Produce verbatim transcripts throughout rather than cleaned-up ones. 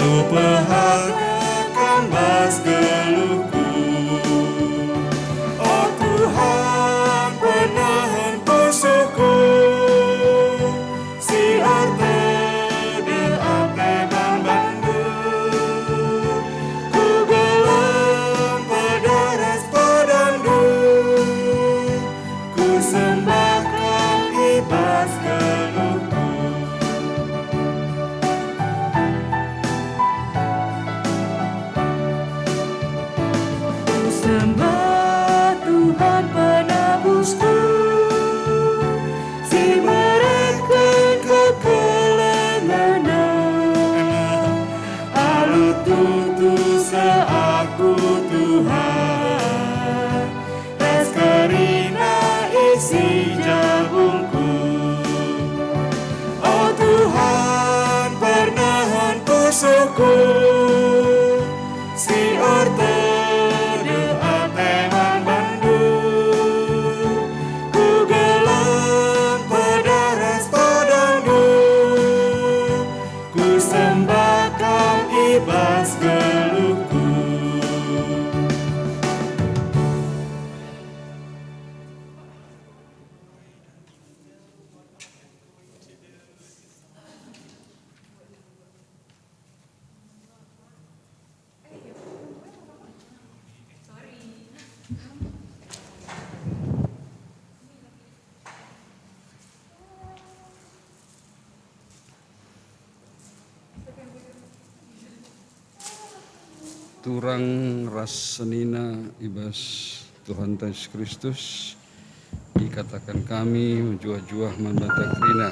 Upahaka Kam bas geluhku. O Tuhan, penahen pusuhku, si ertedeh ate man bandu. Kugeleng pedar ras pedangku, kusembah Kam i bas geluhku. Kusembah Tuhan penebusku, si mereken kekelengenna. Alu tutus aku, Tuhan, ras kerina isi jabungku. O Tuhan, pernahen pusuhku, si ertedeh ate man bandu. Kugeleng pedar ras pedangku, kusembah Kam i bas geluhku. Turang ras senina i bas Tuhanta Jesus Kristus, ikataken kami mejuah-juah man banta kerina.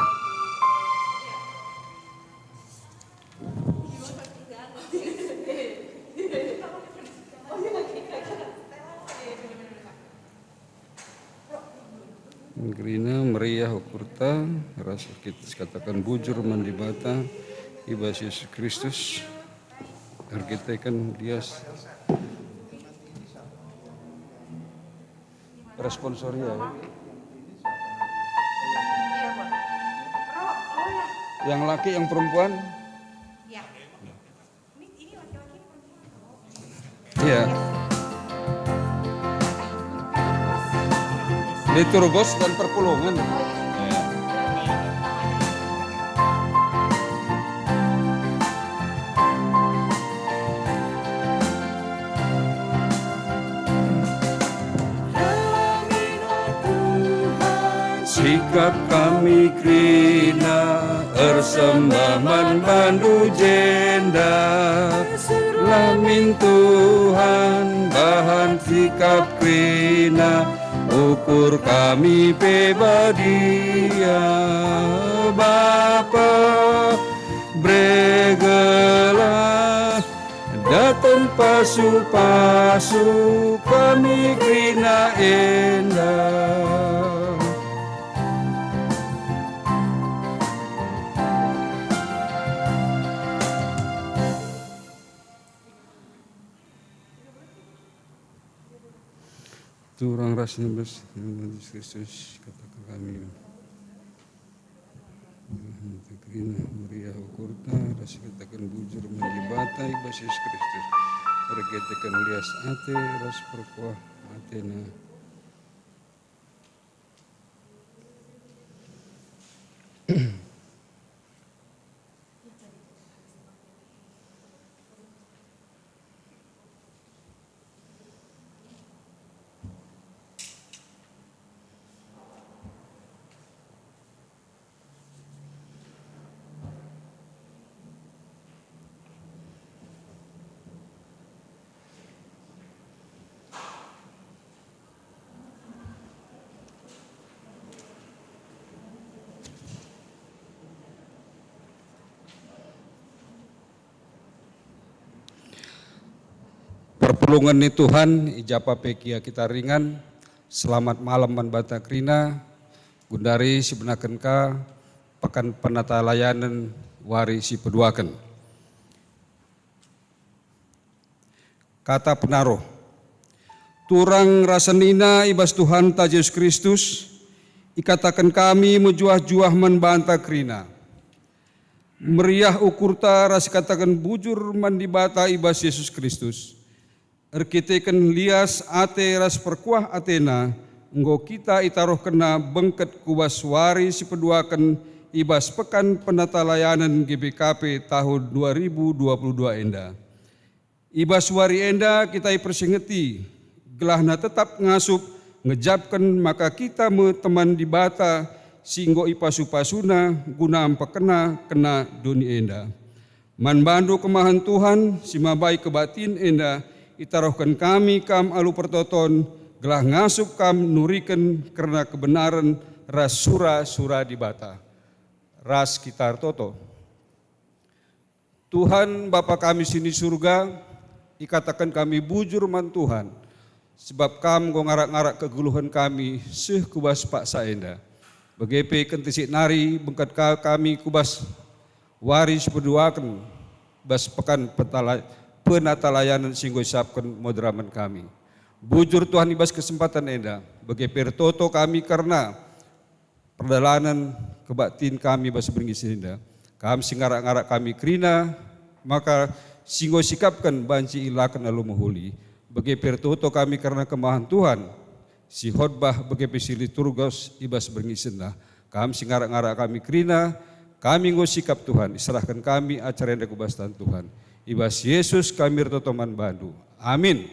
Kerina meriah ukurta, ras kita kataken bujur man Dibata i bas Jesus Kristus, erkiteken lias responsoria, ya. Yang laki, yang perempuan? Iya. Liturgos dan perpulungen. Iya. Sikap kami kerina ersembah man bandu jenda. Lamin Tuhan bahan sikap kerina, ukur kami pe badia. Bapa, beregelah daten pasu-pasu kami kerina enda. Turang ras nembes, nembes Kristus, kataken kami. Kerina meriah ukurta, ras kataken bujur man Dibata i bas Jesus Kristus. Erkiteken lias ate ras perkuah ateNa. Perpulungen ni Tuhan, i ja pe gia kita ringan, selamat malem man banta kerina, gundari sibenaken ka Pekan Penatalayanen wari si peduaken. Kata penaruh. Turang ras senina i bas Tuhanta Jesus Kristus, ikataken kami mejuah-juah man banta kerina. Meriah ukurta ras kataken bujur man Dibata i bas Jesus Kristus. Erkiteken lias ate ras perkuah ateNa, enggo kita itaruhkenNa bengket ku bas wari si peduaken i bas Pekan Penatalayanen G B K P tahun dua ribu dua puluh dua enda. I bas wari enda kita ipersingeti, gelahna tetap ngasup ngejapken maka kita me teman Dibata si enggo ipasu-pasuNa guna mpekena kena doni enda. Man bandu kemahen Tuhan si mabai kebaktin enda, itaruhken kami kam alu pertoton, gelah ngasup kam nuriken kerna kebenaren ras sura-sura Dibata. Ras kita ertoto. Tuhan, Bapa kami si ni Surga, ikataken kami bujur man Tuhan, sebab Kam enggo ngarak-ngarak kegeluhen kami seh ku bas paksa enda. Bage pe kentisik nari bengket ka kami ku bas wari si peduaken bas pekan petala-, penatalayanen si enggo isapken moderamen kami. Bujur Tuhan, i bas kesempatan enda, bage pe ertoto kami kerna perdalanen kebaktin kami bas berngi si enda. Kam si ngarak-ngarak kami kerina, maka si enggo sikapken banci ilaken alu mehuli. Bage pe ertoto kami kerna kemahen Tuhan, si khotbah bage pe si liturgos i bas berngi si enda. Kam si ngarak-ngarak kami kerina, kami enggo sikap Tuhan, iserahken kami acara enda ku bas tangan Tuhan. I bas Jesus kami ertoto man bandu. Amin.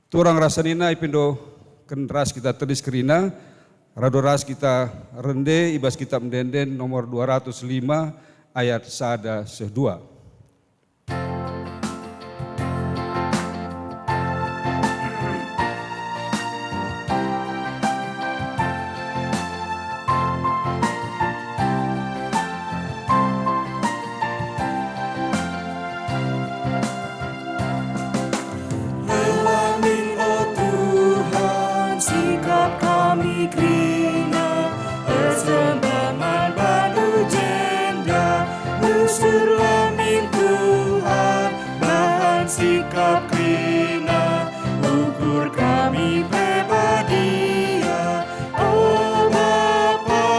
Turang ras senina, ipindoken ras kita tedis kerina, radu ras kita rende i bas Kitab Ende-enden nomor dua ratus lima ayat sada seh dua. Erlamin, o Tuhan, sikap kami kerina, ersembah man bandu jenda. Busur lamin, Tuhan, bahan sikap kerina, ukur kami pe badia. O Bapa,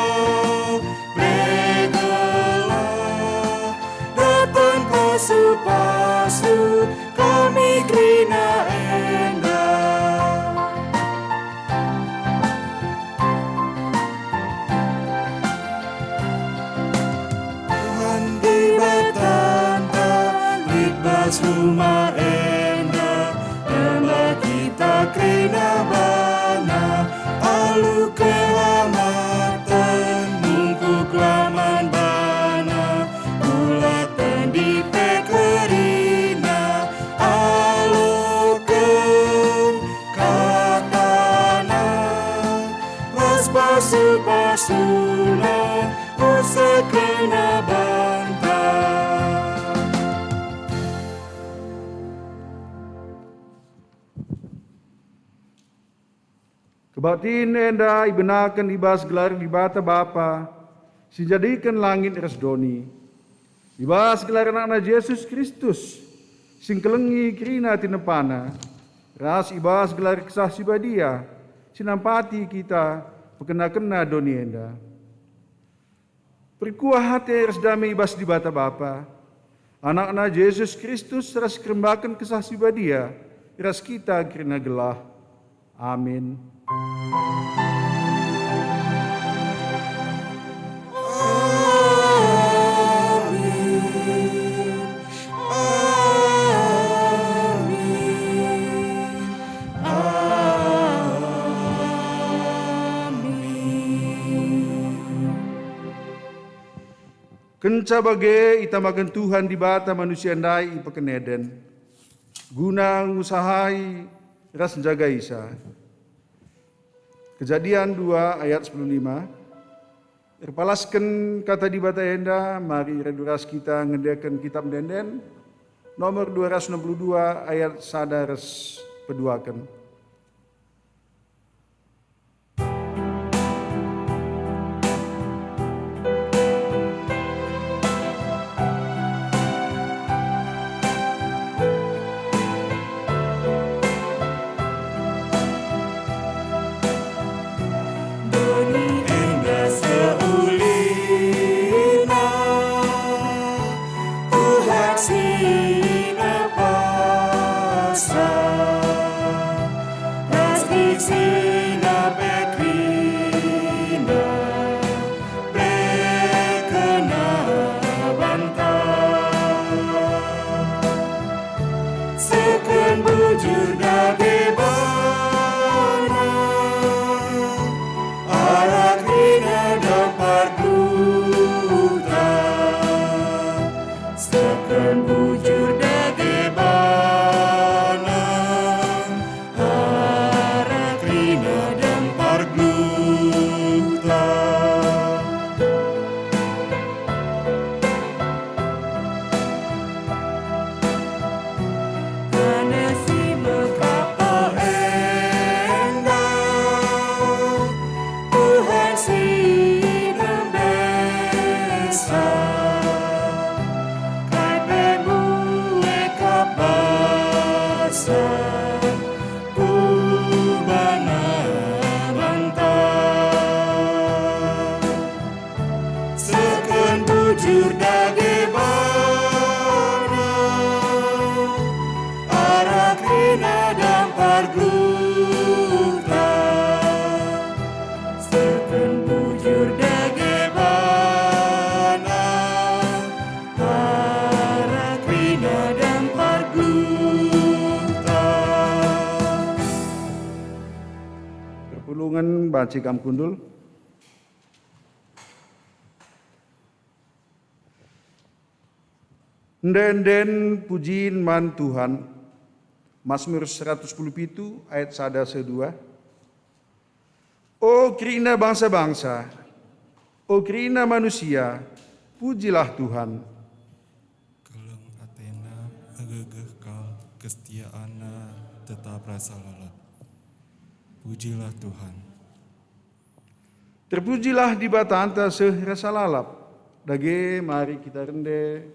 begelah, datang pasu-pasu kami kerina enda. Tuhan Dibatanta lit bas rumah enda, enda kita kerina baNa, alu keselamaten mungkuklah man baNa, ula tendi pe kerina, aloken kataNa, ras pasu-pasuNa, use kerina banta. Kebaktin enda ibenaken i bas gelar Dibata Bapa, si njadiken langit ras doni. I bas gelar AnakNa Jesus Kristus, si ngkelengi kerina tinepaNa, ras i bas gelar Kesah Si Badia, si nampati kita pekena-kena doni enda. Perkuah ate ras dame i bas Dibata Bapa, AnakNa Jesus Kristus ras kerembaken Kesah Si Badia ras kita kerina gelah. Amin. Amin. Amin. Amin. Kenca bage itamaken Tuhan Dibata manusia ndai i peken Eden, guna ngusahai ras njagaisa. Kejadian dua ayat sepuluh lima. Erpalasken kata Dibata enda, mari radu ras kita ngendeken Kitab Ende-enden nomor dua ratus enam puluh dua ayat sada ras peduaken. Doni enda seulina Bujur dage bana, arah kerina dampar geluhta. Seken bujur dage bana, arah kerina dampar geluhta. Perpulungen banci kam kundul. Ende-enden pujin man Tuhan. Mazmur seratus sepuluh pitu ayat sada seh dua. O kerina bangsa-bangsa, o kerina manusia, pujilah Tuhan. Keleng atena, megegeh kal, kestiaanna tetap rasa lalap. Pujilah Tuhan. Terpujilah Dibatanta seh rasa lalap. Dage mari kita rende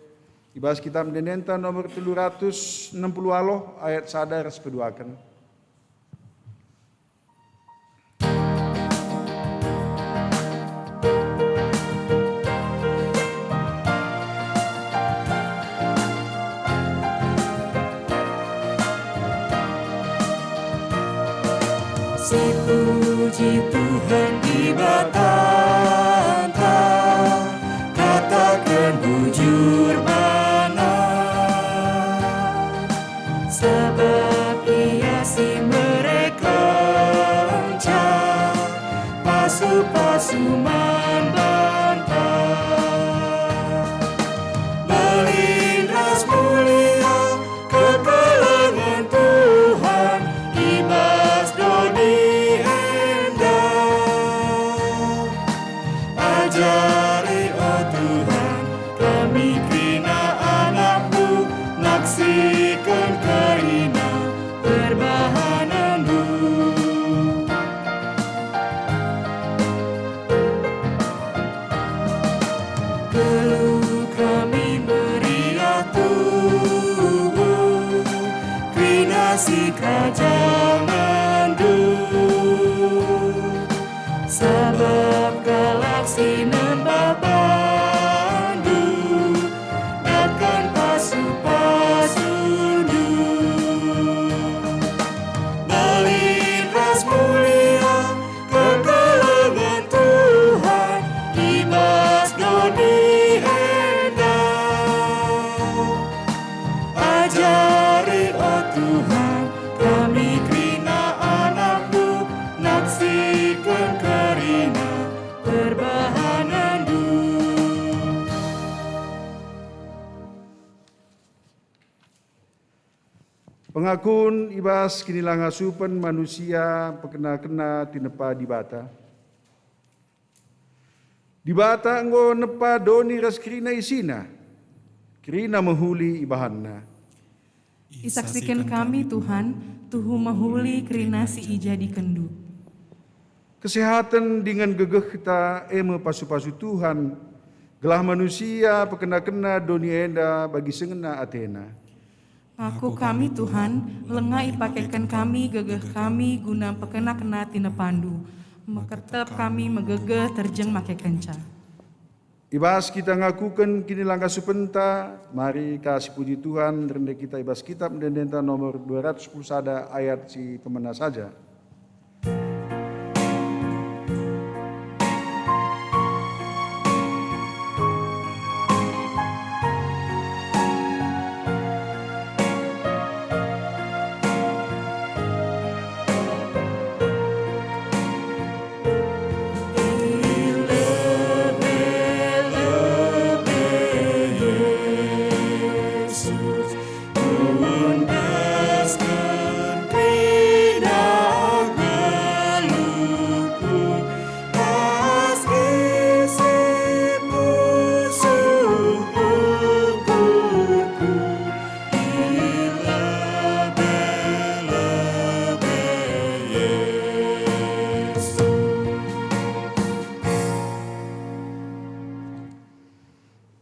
i bas Kitab Ende-endenta nomor telu ratus enem puluh waloh ayat sada ras peduaken. Sipuji Tuhan Dibatanta, kataken bujur bana, sabap Ia si merekenca pasu-pasu man banta. Belin ras mulia kekelengen Tuhan i bas doni enda. Ajari, o Tuhan, kami kerina anakmu, naksiken kerina perbahanenNdu. Geluh kami meriah tuhu, kerina sikerajangenNdu. Sabap kalak si nembah bandu datken pasu-pasuNdu. Belin ras mulia kekelengen Tuhan i bas doni enda. Ajari, o Tuhan, kami kerina anakmu, naksiken kerina perbahanenNdu. Pengakun i bas kinilangasupen manusia pekena-kena tinepa Dibata. Dibata enggo nepa doni ras kerina isina, kerina mehuli ibahanNa. Isaksiken kami, Tuhan, tuhu mehuli kerina si ijadikenndu. Kesehaten dingen gegehta e me pasu-pasu Tuhan, gelah manusia pekena-kena doni enda bagi si ngena atena. Ngaku kami, Tuhan, langa ipakeken kami gegeh kami guna pekena-kena tinepaNdu, meketep kami megegeh terjeng makekenca. I bas kita ngakuken kinilangasupenta, mari ka sipuji Tuhan, rende kita i bas Kitab Ende-endenta nomor dua ratus sepuluh sada ayat si pemena saja.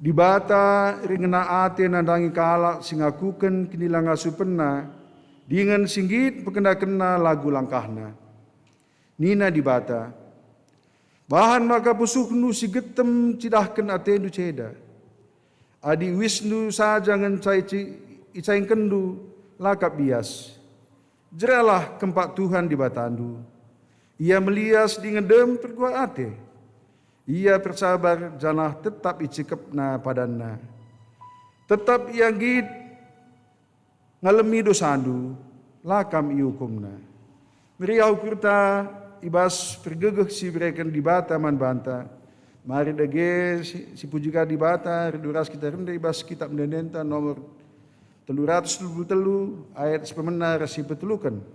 Dibata ringena ate nandangi kalak si ngakuken kinilangasupenna, dingen si nggit pekena-kena lagu langkahna. Nina Dibata, "Bahan maka pusuhndu si getem cidahken atendu ceda. Adi uisndu saja ngenca ici-, icaingkenndu, la kap bias. Jeralah kempak Tuhan Dibatandu. Ia melias dingen dem perguak ate. Ia persabar janah tetap icikepna padanna. Tetap ia nggit ngalemi dosandu, la kam iukumna. Meriah ukurta i bas pergegeh si ibereken Dibata man banta. Mari dage si, sipuji ka Dibata, radu ras kita rende i bas Kitab Ende-endenta nomor telu ratus telu puluh telu, ayat si pemena ras si peteluken.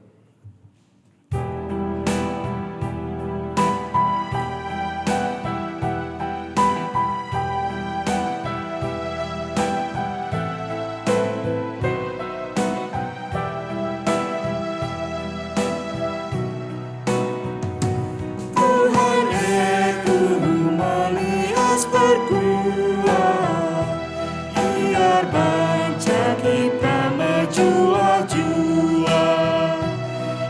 Tuhan e, Tuhan melias perguak, Ia erbanca kita mejuah-juah.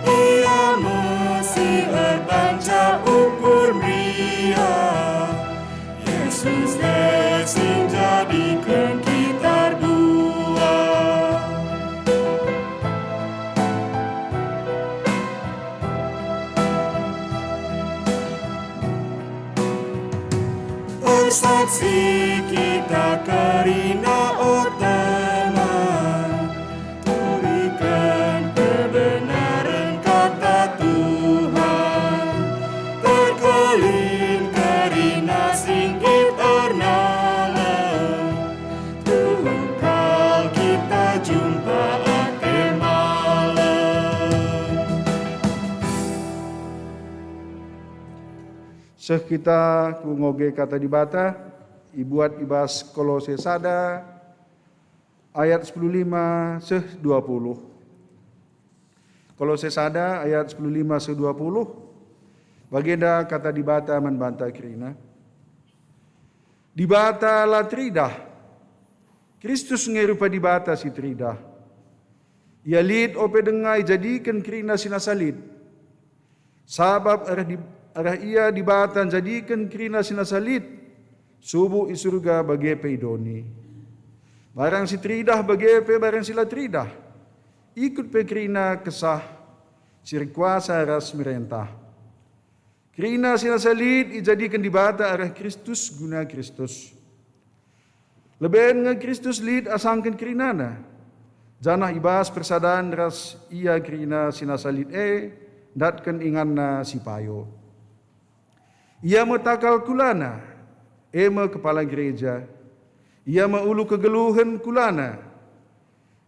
Ia me si erbanca ukur meriah. Yesus e si njadiken kita erbuah. Ersaksi kita kerina, o teman, turiken kebenaren Kata Tuhan. Terkelin kerina si nggit ernalem, tuhu kal kita jumpa ate malem. Seh kita ku ngoge Kata Dibata, ibuat i bas Kolose sada ayat sepuluh lima seh dua puluh. Kolose sada ayat sepuluh lima seh dua puluh, bagenda Kata Dibata man banta kerina. Dibata la teridah. Kristus nge rupa Dibata si teridah. Ia lit ope denga ijadiken kerina si nasa lit. Sabap arah di-, arah Ia Dibata njadiken kerina si nasa lit, subuk i Surga bage pe i doni. Barang si teridah bage pe barang si la teridah, ikut pe kerina kesah si erkuasa ras merentah. Kerina si nasa lit ijadiken Dibata arah Kristus guna Kristus. Leben nge Kristus lit asangken kerinana, janah i bas persadan ras Ia kerina si nasa lit e ndatken inganNa si payo. Ia me takal kulana, e me kepala gereja. Ia me ulu kegeluhen kulana.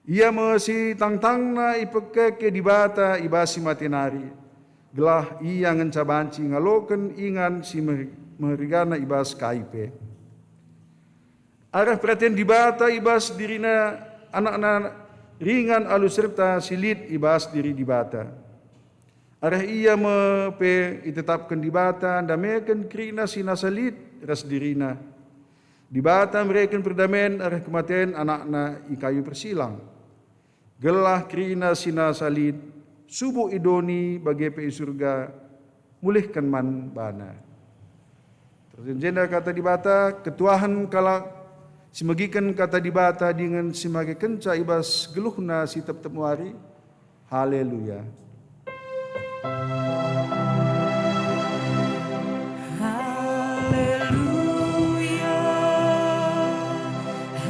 Ia me si tangtangna ipekeke Dibata i bas si mate nari, gelah ia ngenca banci ngaloken ingan si mer-, mehergana i bas kai pe. Arah peraten Dibata i bas dirina anakna ringan alu serta si lit i bas diri Dibata. Arah ia me pe itetapken Dibata ndameken kerina si nasa lit ras dirina. Dibata mereken perdamen arah kematen anakna i kayu persilang, gelah kerina si nasa lit, subuk i doni bage pe i Surga, mulihken man bana. Terjenda Kata Dibata, ketuahen kalak si megiken Kata Dibata dingen si makekenca i bas geluhna si tep-tep wari. Haleluya. Haleluya,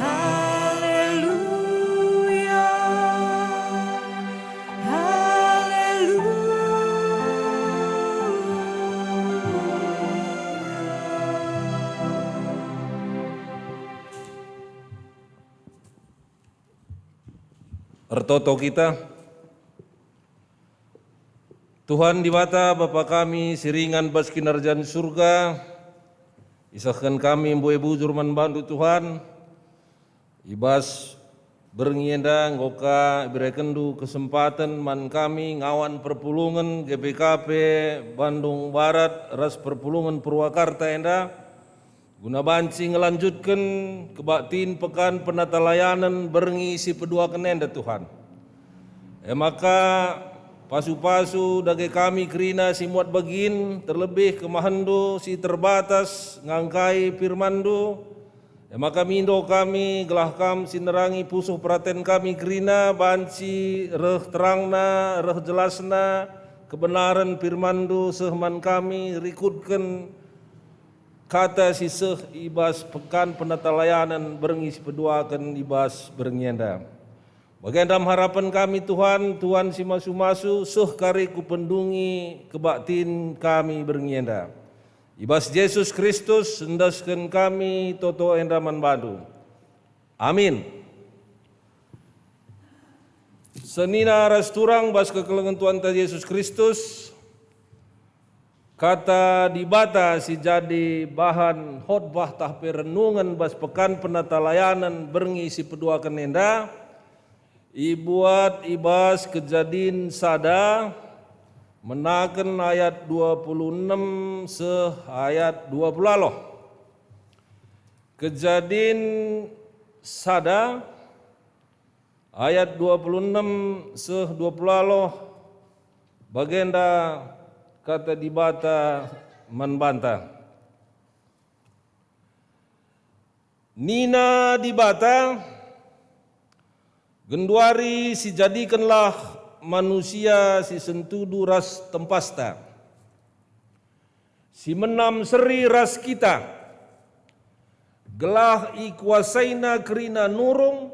haleluya, haleluya. Ertoto kita. Tuhan Dibata, Bapa kami si ringan bas kinirajan Surga, isehken kami mbue bujur man bandu, Tuhan, i bas berngi enda enggo ka iberekenndu kesempaten man kami ngawan perpulungen G B K P Bandung Barat ras perpulungen Purwakarta enda, guna banci ngelanjutken kebaktin Pekan Penatalayanen berngi si peduaken enda, Tuhan. E maka, pasu-pasu dage kami kerina si muat bagin, terlebih kemahenNdu si terbatas ngangkai firmanNdu, E maka mindo kami, gelah Kam si nerangi pusuh peraten kami kerina banci reh terangna, reh jelasna kebenaren firman-Ndu seh man kami, rikutken kata si seh i bas pekan penatalayanen berngi si peduaken i bas berngi enda. Bagenda harapen kami, Tuhan, Tuhan si masu-masu, seh kari ku pendungi kebaktin kami berngi enda. I bas Jesus Kristus endesken kami toto enda man bandu. Amin. Senina ras turang bas kekelengen Tuhanta Jesus Kristus, kata Dibata si jadi bahan khotbah tah pe renungen bas pekan penatalayanen berngi si peduaken enda, ibuat i bas Kejadin sada, menaken ayat dua puluh enem seh ayat dua puluh aloh. Kejadin sada, ayat dua puluh enem seh dua puluh aloh, bagenda kata Dibata man banta. Nina Dibata, genduari sijadikenlah manusia si sentudu ras tempasta, si menam seri ras kita, gelah ikuasaina kerina nurung,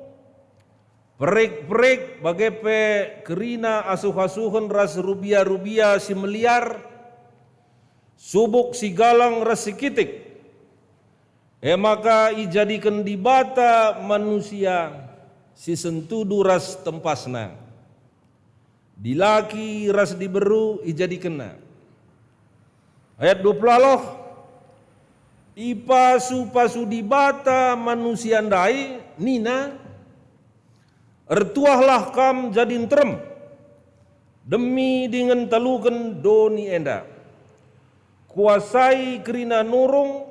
perik-perik, bage pe kerina asuh-asuhen ras rubia-rubia si meliar, subuk si galang ras si kitik. E maka ijadiken Dibata manusia si sentudu ras tempasNa. Dilaki ras diberu ijadikenNa. Ayat dua puluh aloh, ipasu-pasu Dibata manusia ndai nina, "Ertuahlah kam jadi nterem, demi dingen taluken doni enda. Kuasai kerina nurung,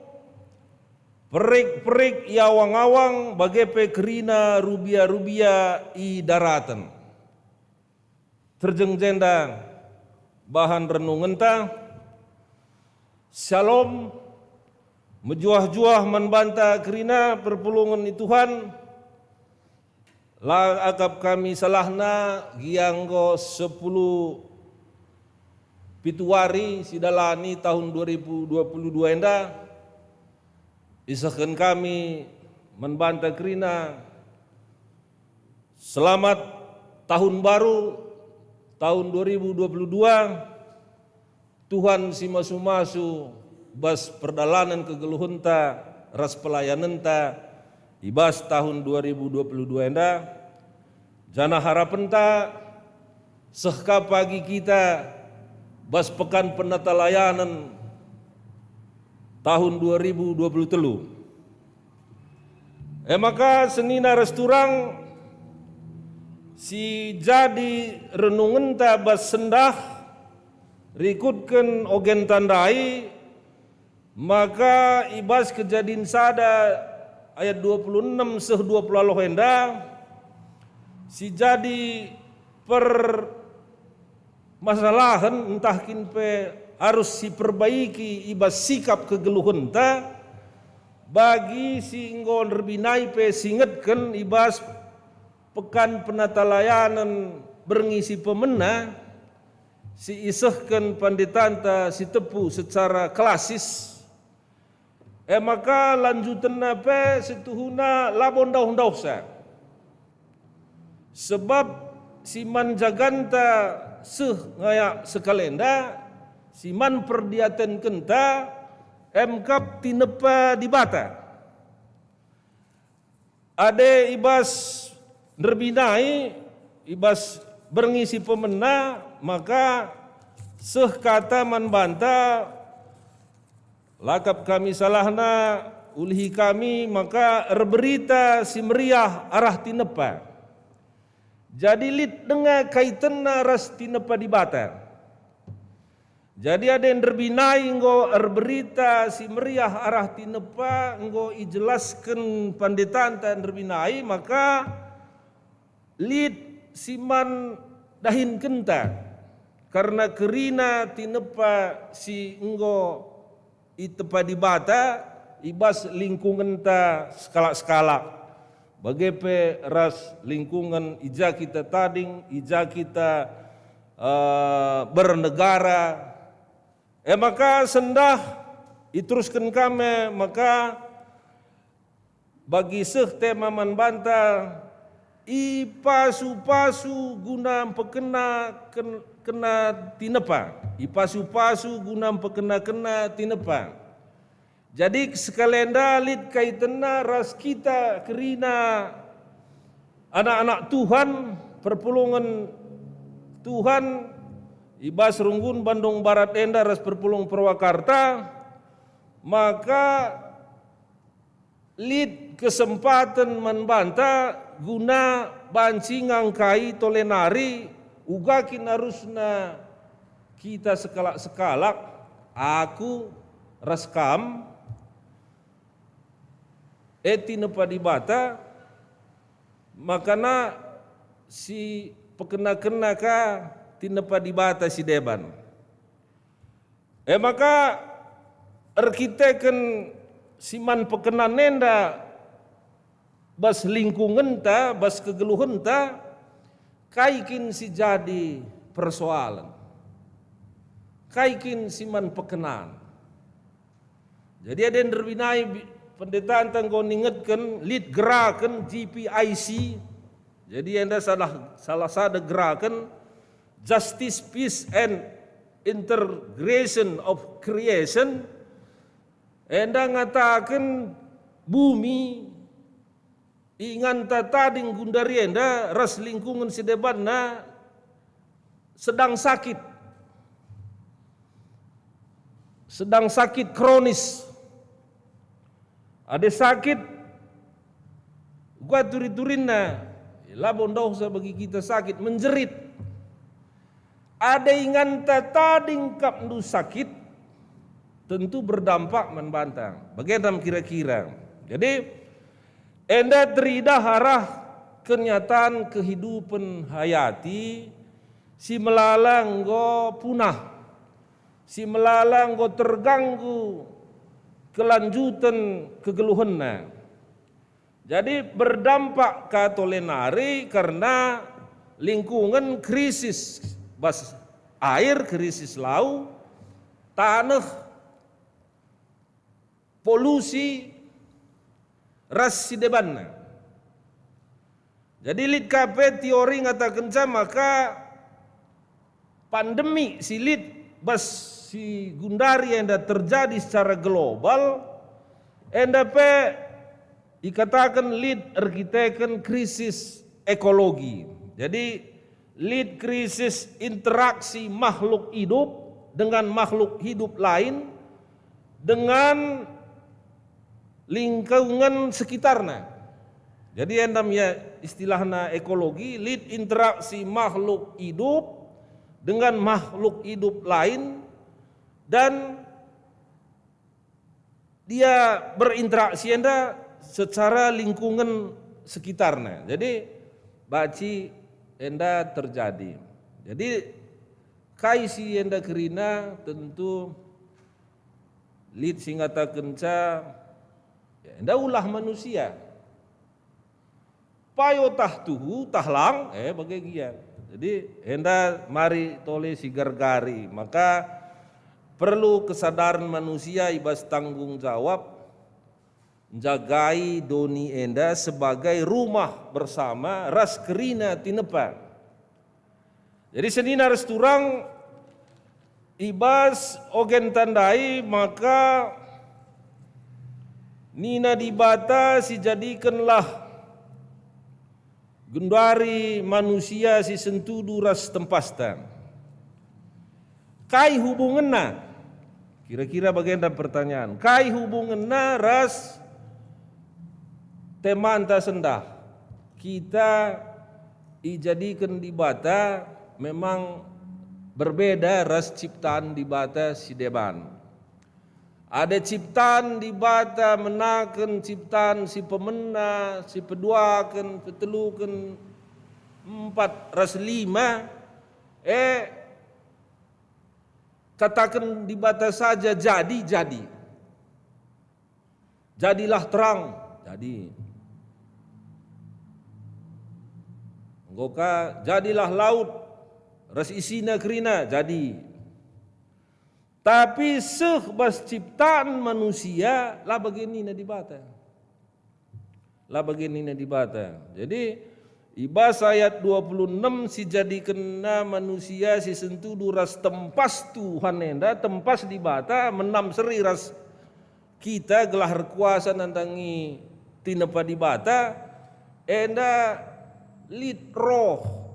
perik-perik i awang-awang, bage pe kerina rubia-rubia i daraten." Terjeng jenda bahan renungenta. Syalom. Mejuah-juah man banta kerina perpulungen i Tuhan. La akap kami salahna, gia enggo sepuluh pitu wari sidalani tahun dua ribu dua puluh dua enda. Isehken kami man banta kerina selamat tahun baru, tahun dua ribu dua puluh dua. Tuhan si masu-masu bas perdalanen kegeluhenta ras pelayanenta i bas tahun dua ribu dua puluh dua enda, janah harapenta seh ka pagi kita bas pekan penatalayanen tahun dua ribu dua puluh telu. E maka senina ras turang si jadi renungenta bas sendah rikutken ogenta ndai, maka i bas Kejadin sada ayat dua puluh enem seh dua puluh aloh enda, si jadi permasalahen ntah kin pe arus siperbaiki i bas sikap kegeluhenta, bagi si enggo nderbinai pe singetken i bas Pekan Penatalayanen berngi si pemena, si isehken panditanta si tepu secara klasis, e maka lanjutenna pe situhuna labo ndauh-ndauhsa. Sebab si man jaganta seh ngayak sekalenda, si man perdiatenkenta emkap tinepa Dibata. Ade i bas nderbinai, i bas berngi si pemena, maka seh kata man banta, lakap kami salahna, ulihi kami maka erberita si meriah arah tinepa. Jadi lit denga kaitenna ras tinepa Dibata. Jadi ade nderbinai enggo erberita si meriah arah tinepa enggo ijelasken panditanta nderbinai, maka lit si man dahinkenta kerna kerina tinepa si enggo itepa Dibata, i bas lingkungenta sekalak-sekalak, bage pe ras lingkungen i ja kita tading, i ja kita, eh, bernegara. E maka sendah iterusken kami maka bagi seh tema man banta, ipasu-pasu guna mpekena ken-, kena tinepa, ipasu-pasu guna mpekena-kena tinepa. Jadi sekalenda lit kaitena ras kita kerina anak-anak Tuhan, perpulungen Tuhan, i bas runggun Bandung Barat enda ras perpulungen Purwakarta, maka lit kesempaten man banta guna banci ngangkai tole nari uga kin arusna kita sekalak-sekalak, aku ras kam, e tinepa Dibata, makana si pekena-kena ka tinepa Dibata si deban. E maka erkiteken si man pekenan enda bas lingkungenta, bas kegeluhenta, kai kin si jadi persoalen? Kai kin si man pekenan? Jadi adi nderbinai bi-, pendetanta enggo ningetken lit geraken G P I C. Jadi enda salah, salah sada geraken Justice, Peace and Integration of Creation. Enda ngataken bumi inganta tading gundari enda ras lingkungen si debanna sedang sakit. Sedang sakit kronis. Adi sakit, uga turi-turinna, labo ndauhsa bagi kita sakit, menjerit. Adi inganta tading kapndu sakit, tentu berdampak man banta. Bage nari kira-kira. Jadi, enda teridah arah kenyataan kehidupen hayati si melala enggo punah, si melala enggo terganggu kelanjuten kegeluhenna. Jadi berdampak ka tole nari karena lingkungen krisis bas air, krisis lau, taneh, polusi, ras si debanna. Jadi lit ka pe teori ngatakenca maka pandemi si lit bas si gundari enda terjadi secara global, enda pe ikataken lit erkiteken krisis ekologi. Jadi, lit krisis interaksi makhluk hidup dengan makhluk hidup lain, dengan lingkungan sekitarna. Jadi, enda me istilahna ekologi, lit interaksi makhluk hidup dengan makhluk hidup lain, dan dia berinteraksi enda secara lingkungan sekitarna. Jadi, banci enda terjadi. Jadi, kai si enda kerina, tentu lit si ngatakenca, ya, enda ulah manusia. Payo tah tuhu, tah lang, eh, bage gia. Jadi, enda mari tole si gargari. Maka, perlu kesadaran manusia i bas tanggung jawab njagai doni enda sebagai rumah bersama ras kerina tinepa. Jadi senina ras turang i bas ogenta ndai maka nina Dibata, "Sijadikenlah genduari manusia si sentudu ras tempasta." Kai hubungenna? Kira-kira bagenda pertanyaan. Kai hubungenna ras temanta sendah? Kita ijadiken Dibata memang berbeda ras ciptaan Dibata si deban. Ada ciptaan Dibata menaken ciptaan si pemena, si peduaken, peteluken, empat ras lima, eh, kataken Dibata saja jadi, jadi. Jadilah terang, jadi. Enggo ka, jadilah laut ras isina kerina, jadi. Tapi seh bas ciptaan manusia, la bage nina Dibata. La bage nina Dibata. Jadi, i bas ayat dua puluh enem, sijadikenNa manusia si sentudu ras tempas Tuhan enda, tempas Dibata, menam seri ras kita gelah erkuasa nandangi tinepa Dibata, enda lit roh,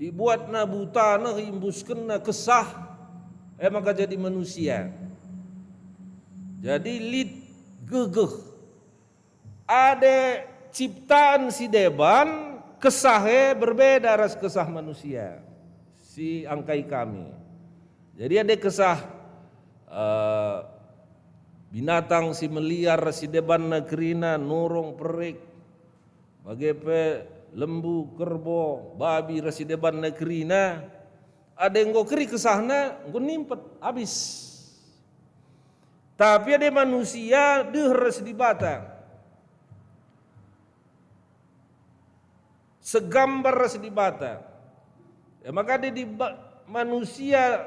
ibuatna buta neh, iembuskenna kesah, e maka jadi manusia. Jadi lit gegeh. Adi ciptaan si deban, kesah e berbeda ras kesah manusia si angkai kami. Jadi adi kesah, eh, binatang si meliar ras si debanna kerina, nurung, perik, bage pe lembu, kerbau, babi ras si debanna kerina, adi enggo keri kesahna, enggo nimpet, abis. Tapi adi manusia deher ras Dibata, segambar ras Dibata, e maka adi diba-, manusia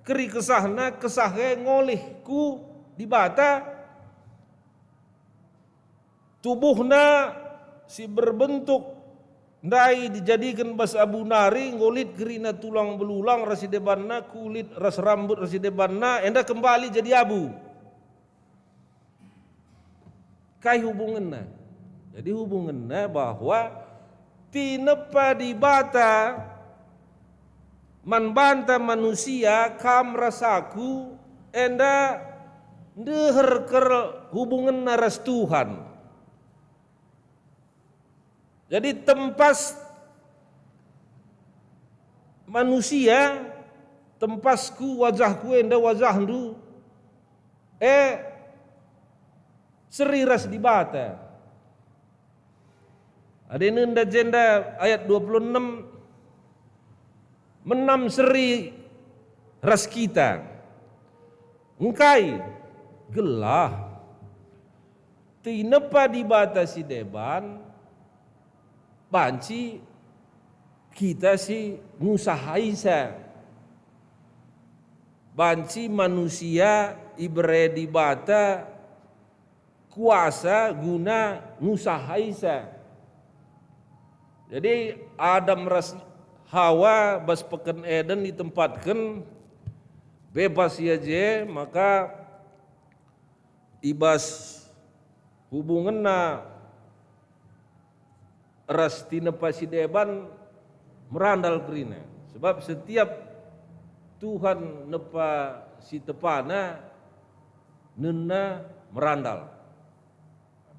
keri kesahna, kesah e ngolih ku Dibata, tubuhna si berbentuk ndai dijadiken bas abu nari, enggo lit kerina tulang belulang ras si debanna, kulit ras rambut ras si debanna, enda kembali jadi abu. Kai hubungenna? Jadi hubungenna bahwa tinepa Dibata man banta manusia, kam ras aku, enda ndeher kel hubungenna ras Tuhan. Jadi tempas manusia, tempasku, wajahku enda wajahndu, e seri ras Dibata. Adi nenda jenda ayat dua puluh enem, menam seri ras kita. Engkai? Gelah tinepa Dibata si deban banci kita si ngusahaisa, banci manusia ibere Dibata kuasa guna ngusahaisa. Jadi Adam ras Hawa bas peken Eden itempatken bebas ia je, maka i bas hubungenna ras tinepa si deban merandal kerina. Sebab setiap Tuhan nepa si tepana, nena merandal.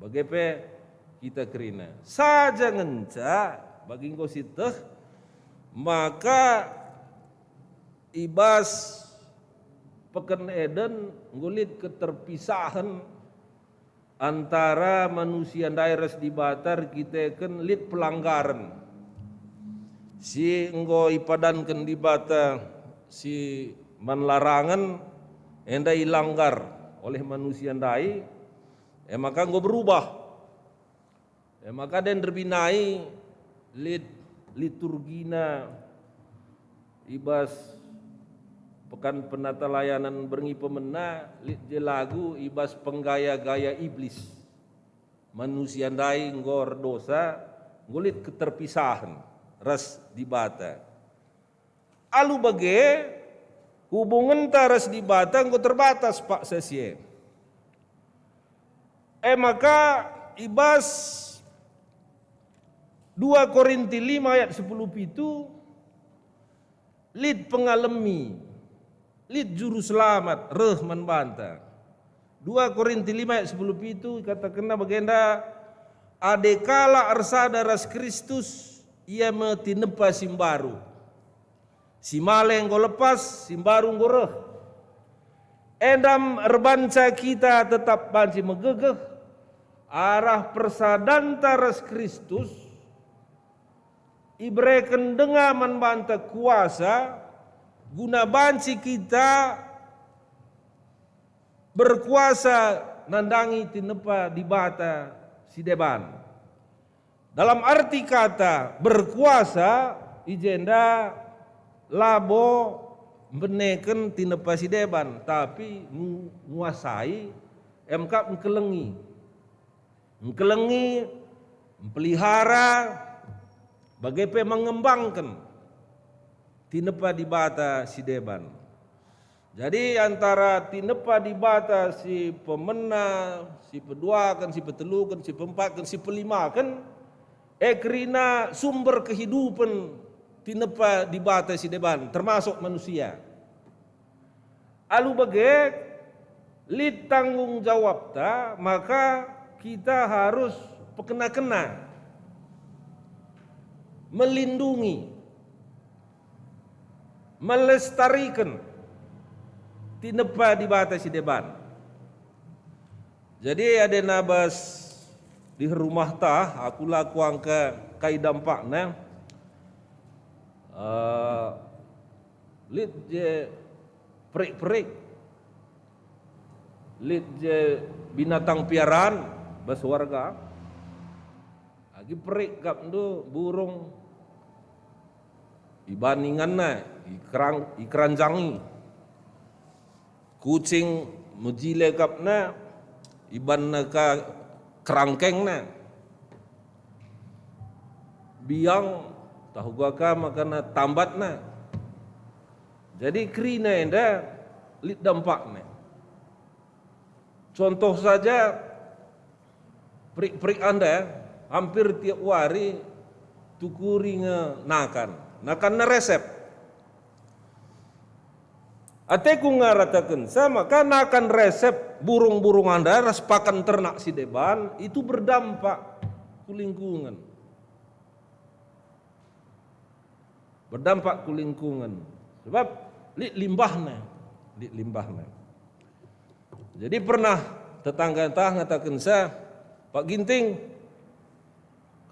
Bage pe kita kerina. Saja ngenca, bagi enggo sieteh, maka i bas peken Eden enggo lit keterpisahen antara manusia ndai ras Dibata, erkiteken lit pelanggaren si enggo ipadanken Dibata si man larangen, enda ilanggar oleh manusia ndai, e maka enggo berubah. E maka den erbinai lit liturgina i bas Pekan Penatalayanen berngi pemena, lit je lagu i bas penggaya-gaya iblis. Manusia ndai enggo erdosa, enggo lit keterpisahen ras Dibata. Alu bage, hubungenta ras Dibata enggo terbatas paksa si e. E maka i bas dua Korinti lima ayat sepuluh pitu, lit pengalemi, lit juru selamat reh man banta. Dua Korinti lima ayat sepuluh pitu ikatakenna bagenda, "Adi kalak ersada ras Kristus, ia me tinepa si mbaru. Si male enggo lepas, si mbaru enggo reh." Enda me erbanca kita tetap banci megegeh arah persadanta ras Kristus, ibereken denga man banta kuasa guna banci kita berkuasa nandangi tinepa Dibata si deban. Dalam arti kata berkuasa, i jenda labo mbeneken tinepa si deban, tapi ngu-, nguasai, em kap engkelengi. Engkelengi, mpelihara, bage pe mengembangken tinepa Dibata si deban. Jadi, antara tinepa Dibata si pemena, si peduaken, si peteluken, si peempatken, si pelimaken, e kerina sumber kehidupen tinepa Dibata si deban, termasuk manusia. Alu bage, lit tanggung jawabta, maka kita harus pekena-kena, melindungi, melestariken tinepa Dibata si deban. Jadi, adi nabas di rumahta, aku la kuangka kai dampakna. Eh, lit je perik-perik, lit je binatang piaraan bas warga. Agi perik kap ndu burung, ibaninganna, ikerang-, ikeranjangi. Kucing mejile kapna, ibanna ka kerangkengna. Biang, tah uga ka makana tambatna. Jadi kerina enda lit dampakna. Contoh saja, perik-perik enda hampir tiap wari tukuri nge nakan. Nakanna resep. Ateku ngaratakenca maka nakan resep burung-burung enda ras pakan ternak si deban itu berdampak ku lingkungan. Berdampak ku lingkungan. Sebab lit limbahna, lit limbahna. Jadi pernah tetangga ntah ngatakenca, "Pak Ginting,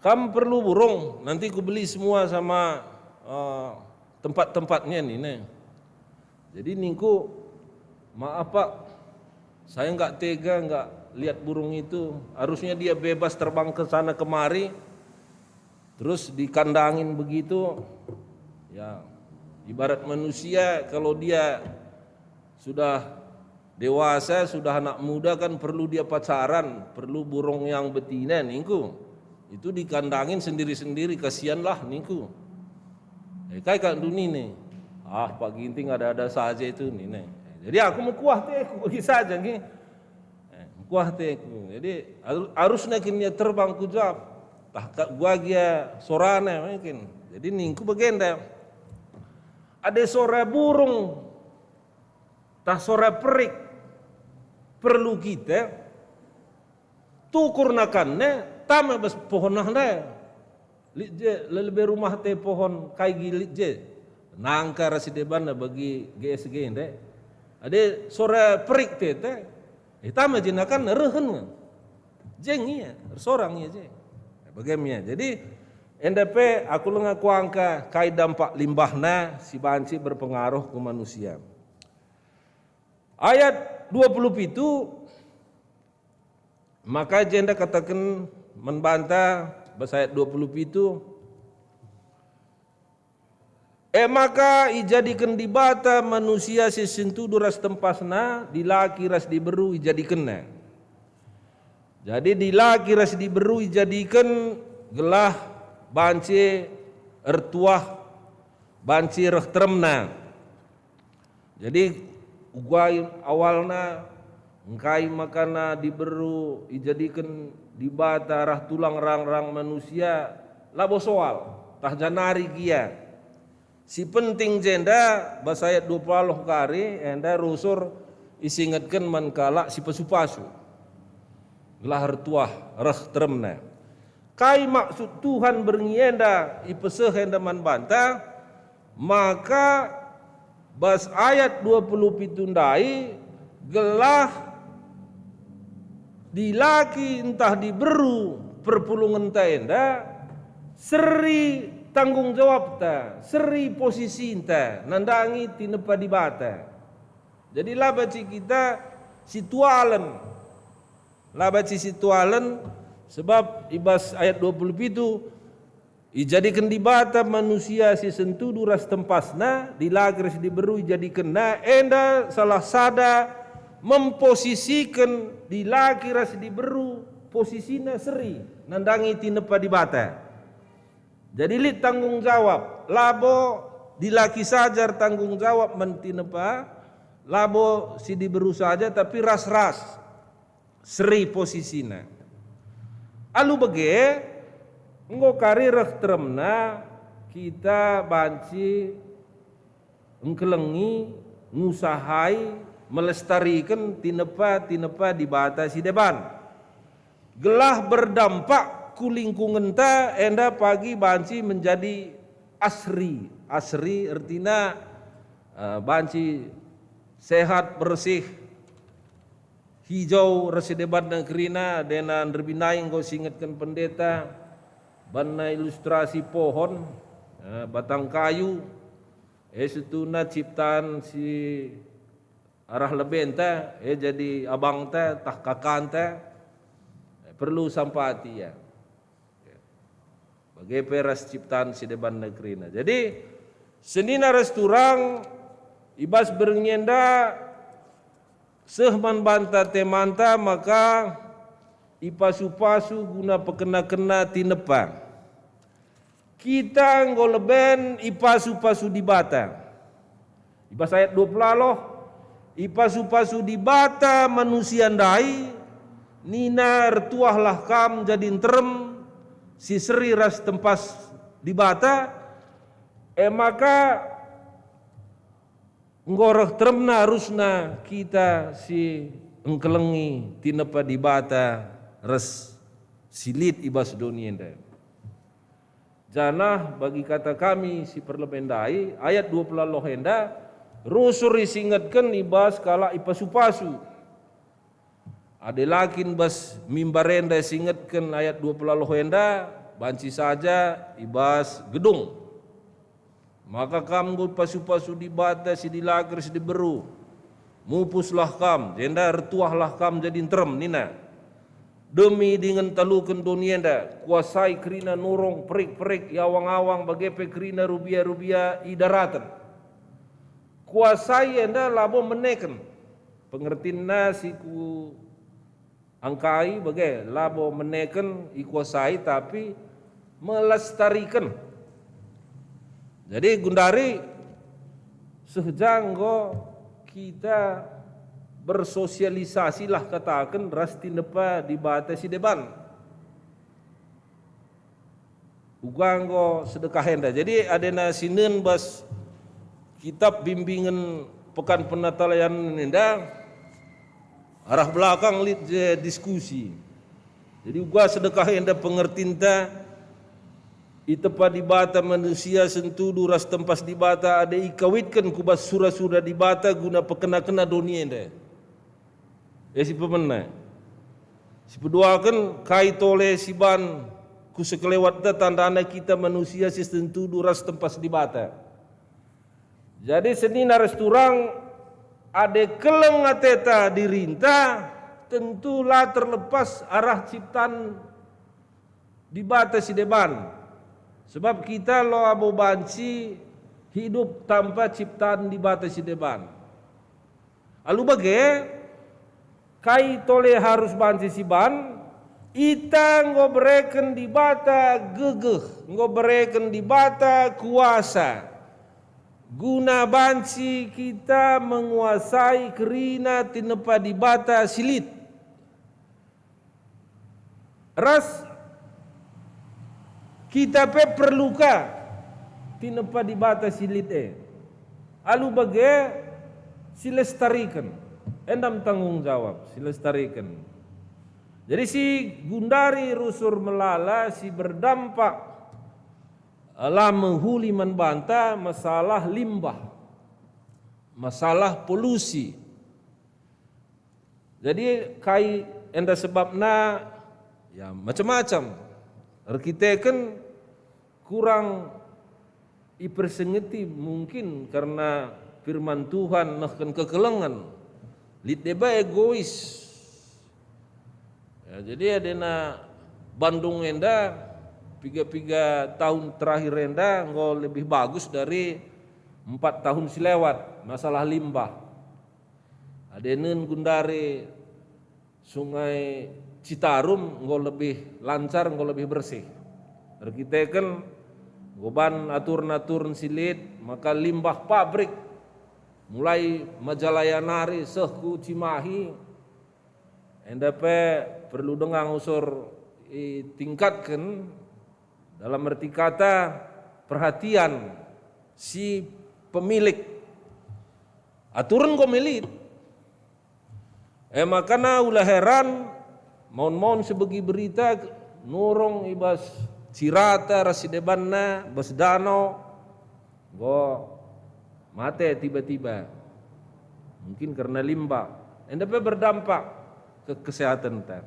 kam perlu burung, nanti kubeli semua sama, eh, tempat-tempatnya," nina. Jadi ningku, "Maaf Pak, saya nggak tega nggak lihat burung itu. Harusnya dia bebas terbang ke sana kemari, terus dikandangin begitu." Ya, ibarat manusia, kalau dia sudah dewasa, sudah anak muda, kan perlu dia pacaran, perlu burung yang betina ningku. Itu dikandangin sendiri-sendiri, kasihanlah ningku. Eh, kai kak ndu nina? "Ah, Pak Ginting ada-ada saja itu," nina. Jadi aku mekuah ateku bagi saja nggih. Eh, mekuah ateku. Jadi aru-, arusna kin ia terbang ku jap. Tah kak gua gia sorana mungkin. Jadi ningku bagenda. Ada sora burung, tah sora perik perlu kita tukur nakanna tama bas pohon nahna. Lit je, lebe rumah te pohon kai gi lit je. Nangka ras si debanna bagi G S G nde. Ade sora perik te te. Eh, tama je nakanna rehen nge. Jeng ia, ersorang ia je. Bagem ia. Jadi, enda pe aku langa kuangka kai dampak limbahna si banci berpengaruh ku manusia. Ayat dua puluh pitu, maka jenda kataken man banta bas ayat dua puluh pitu, "E maka ijadiken Dibata manusia si sentudu ras tempasna, dilaki ras diberu ijadikenna." Jadi dilaki ras diberu ijadiken gelah banci ertuah, banci reh teremna. Jadi, uga awalna, engkai makana diberu ijadiken Dibata arah tulang rang-rang manusia, labo soal, tah janari gia. Si penting jenda, bas ayat dua puluh kari, enda rusur isingetken man kalak si pasu-pasu. Gelah ertuah reh teremna. Kai maksud Tuhan berngi enda ipeseh enda man banta? Maka bas ayat dua puluh pitu ndai, gelah dilaki ntah diberu perpulungenta enda, seri tanggung jawabta, seri posisinta nandangi tinepa Dibata. Jadi la banci kita si tualen, La banci situalen, sebab i bas ayat dua puluh pitu, "Ijadiken Dibata manusia si sentudu ras tempasNa, dilaki ras diberu ijadikenNa, enda salah sada memposisiken dilaki ras diberu posisina seri nandangi tinepa Dibata." Jadi lit tanggung jawab, labo dilaki saja ertanggung jawab man tinepa, labo si diberu saja, tapi ras-ras seri posisina. Alu bage, enggo kari reh teremna kita banci engkelengi, ngusahai, melestariken tinepa-tinepa Dibata si deban, gelah berdampak ku lingkungenta enda pagi banci menjadi asri. Asri ertina, eh, banci sehat, bersih, hijau, ras si debanna kerina, dena nderbinai enggo singetken pendeta, banna ilustrasi pohon, eh, batang kayu, eh, situna ciptaan si arah lebenta, eh, jadi abangta, tah kakanta, eh, perlu sampati, ya. Bage pe ras ciptaan si deban negerina. Jadi, senina ras turang, i bas berngi enda seh man banta temanta maka ipasu-pasu guna pekena-kena tinepa. Kita enggo leben ipasu-pasu Dibata. I bas ayat dua puluh aloh, ipasu-pasu Dibata manusia ndai, nina, "Ertuahlah kam jadi nterem, si seri ras tempas Dibata." E maka enggo reh teremna arusna kita si engkelengi tinepa Dibata ras si lit i bas doni enda. Janah bagi kata kami si perlebe ndai, ayat dua puluh aloh enda, rusur isingetken i bas kalak ipasu-pasu. Adi la kin bas mimbar enda isingetken ayat dua puluh aloh enda, banci saja i bas gedung. Maka kam enggo pasu-pasu Dibata si dilaki ras diberu. Mupuslah kam, jenda ertuahlah kam jadi nterem, nina. Demi dingen taluken doni enda, kuasai kerina nurung perik-perik i awang-awang, bage pe kerina rubia-rubia i daraten. Kuasai enda labo meneken. Pengertinna si ku angkai bage, labo meneken ikuasai, tapi melestariken. Jadi gundari seh ja enggo kita bersosialisasilah kataken ras tinepa Dibata si deban. Uga enggo sedekah enda. Jadi adena sinen bas kitab bimbingen Pekan Penatalayanen enda, arah belakang lit je diskusi. Jadi uga sedekah enda pengertinta, itepa Dibata manusia sentudu ras tempas Dibata adi ikawitken ku bas sura-sura Dibata guna pekena-kena doni enda. E si pemena. Si peduaken kai tole siban ku sekelewatna tandana kita manusia si sentudu ras tempas Dibata. Jadi senina ras turang, adi keleng ateta dirinta, tentu la terlepas arah ciptan Dibata si deban. Sebab kita labo banci hidup tanpa ciptan Dibata si deban. Alu bage, kai tole harus banci siban? Ita enggo bereken Dibata gegeh, enggo bereken Dibata kuasa, guna banci kita menguasai kerina tinepa Dibata si lit. Ras kita pe perlu ka tinepa Dibata si lit e. Alu bage, silestariken. Enda me tanggung jawab, silestariken. Jadi si gundari rusur melala si berdampak la mehuli man banta masalah limbah, masalah polusi. Jadi kai enda sebabna? Ya, macam-macam. Erkiteken kurang ipersingeti mungkin karena firman Tuhan nehken kekelengen. Lit deba egois. Jadi adena Bandung enda piga-piga tahun terakhir enda enggo lebih bagus dari empat tahun si lewat masalah limbah. Adenen gundari Sungai Citarum enggo lebih lancar, enggo lebih bersih. Erkiteken enggo ban aturen-aturen si lit, maka limbah pabrik mulai Majalaya nari seh ku Cimahi, enda pe perlu denga ngusur itingkatken, dalam erti kata perhatian si pemilik. Aturen enggo me lit. E makana ula heran, maun-maun sibegi berita nurung i bas Cirata ras si debanna, bas danau, enggo mate tiba-tiba. Mungkin karena limbah. Enda pe berdampak ke kesehatenta.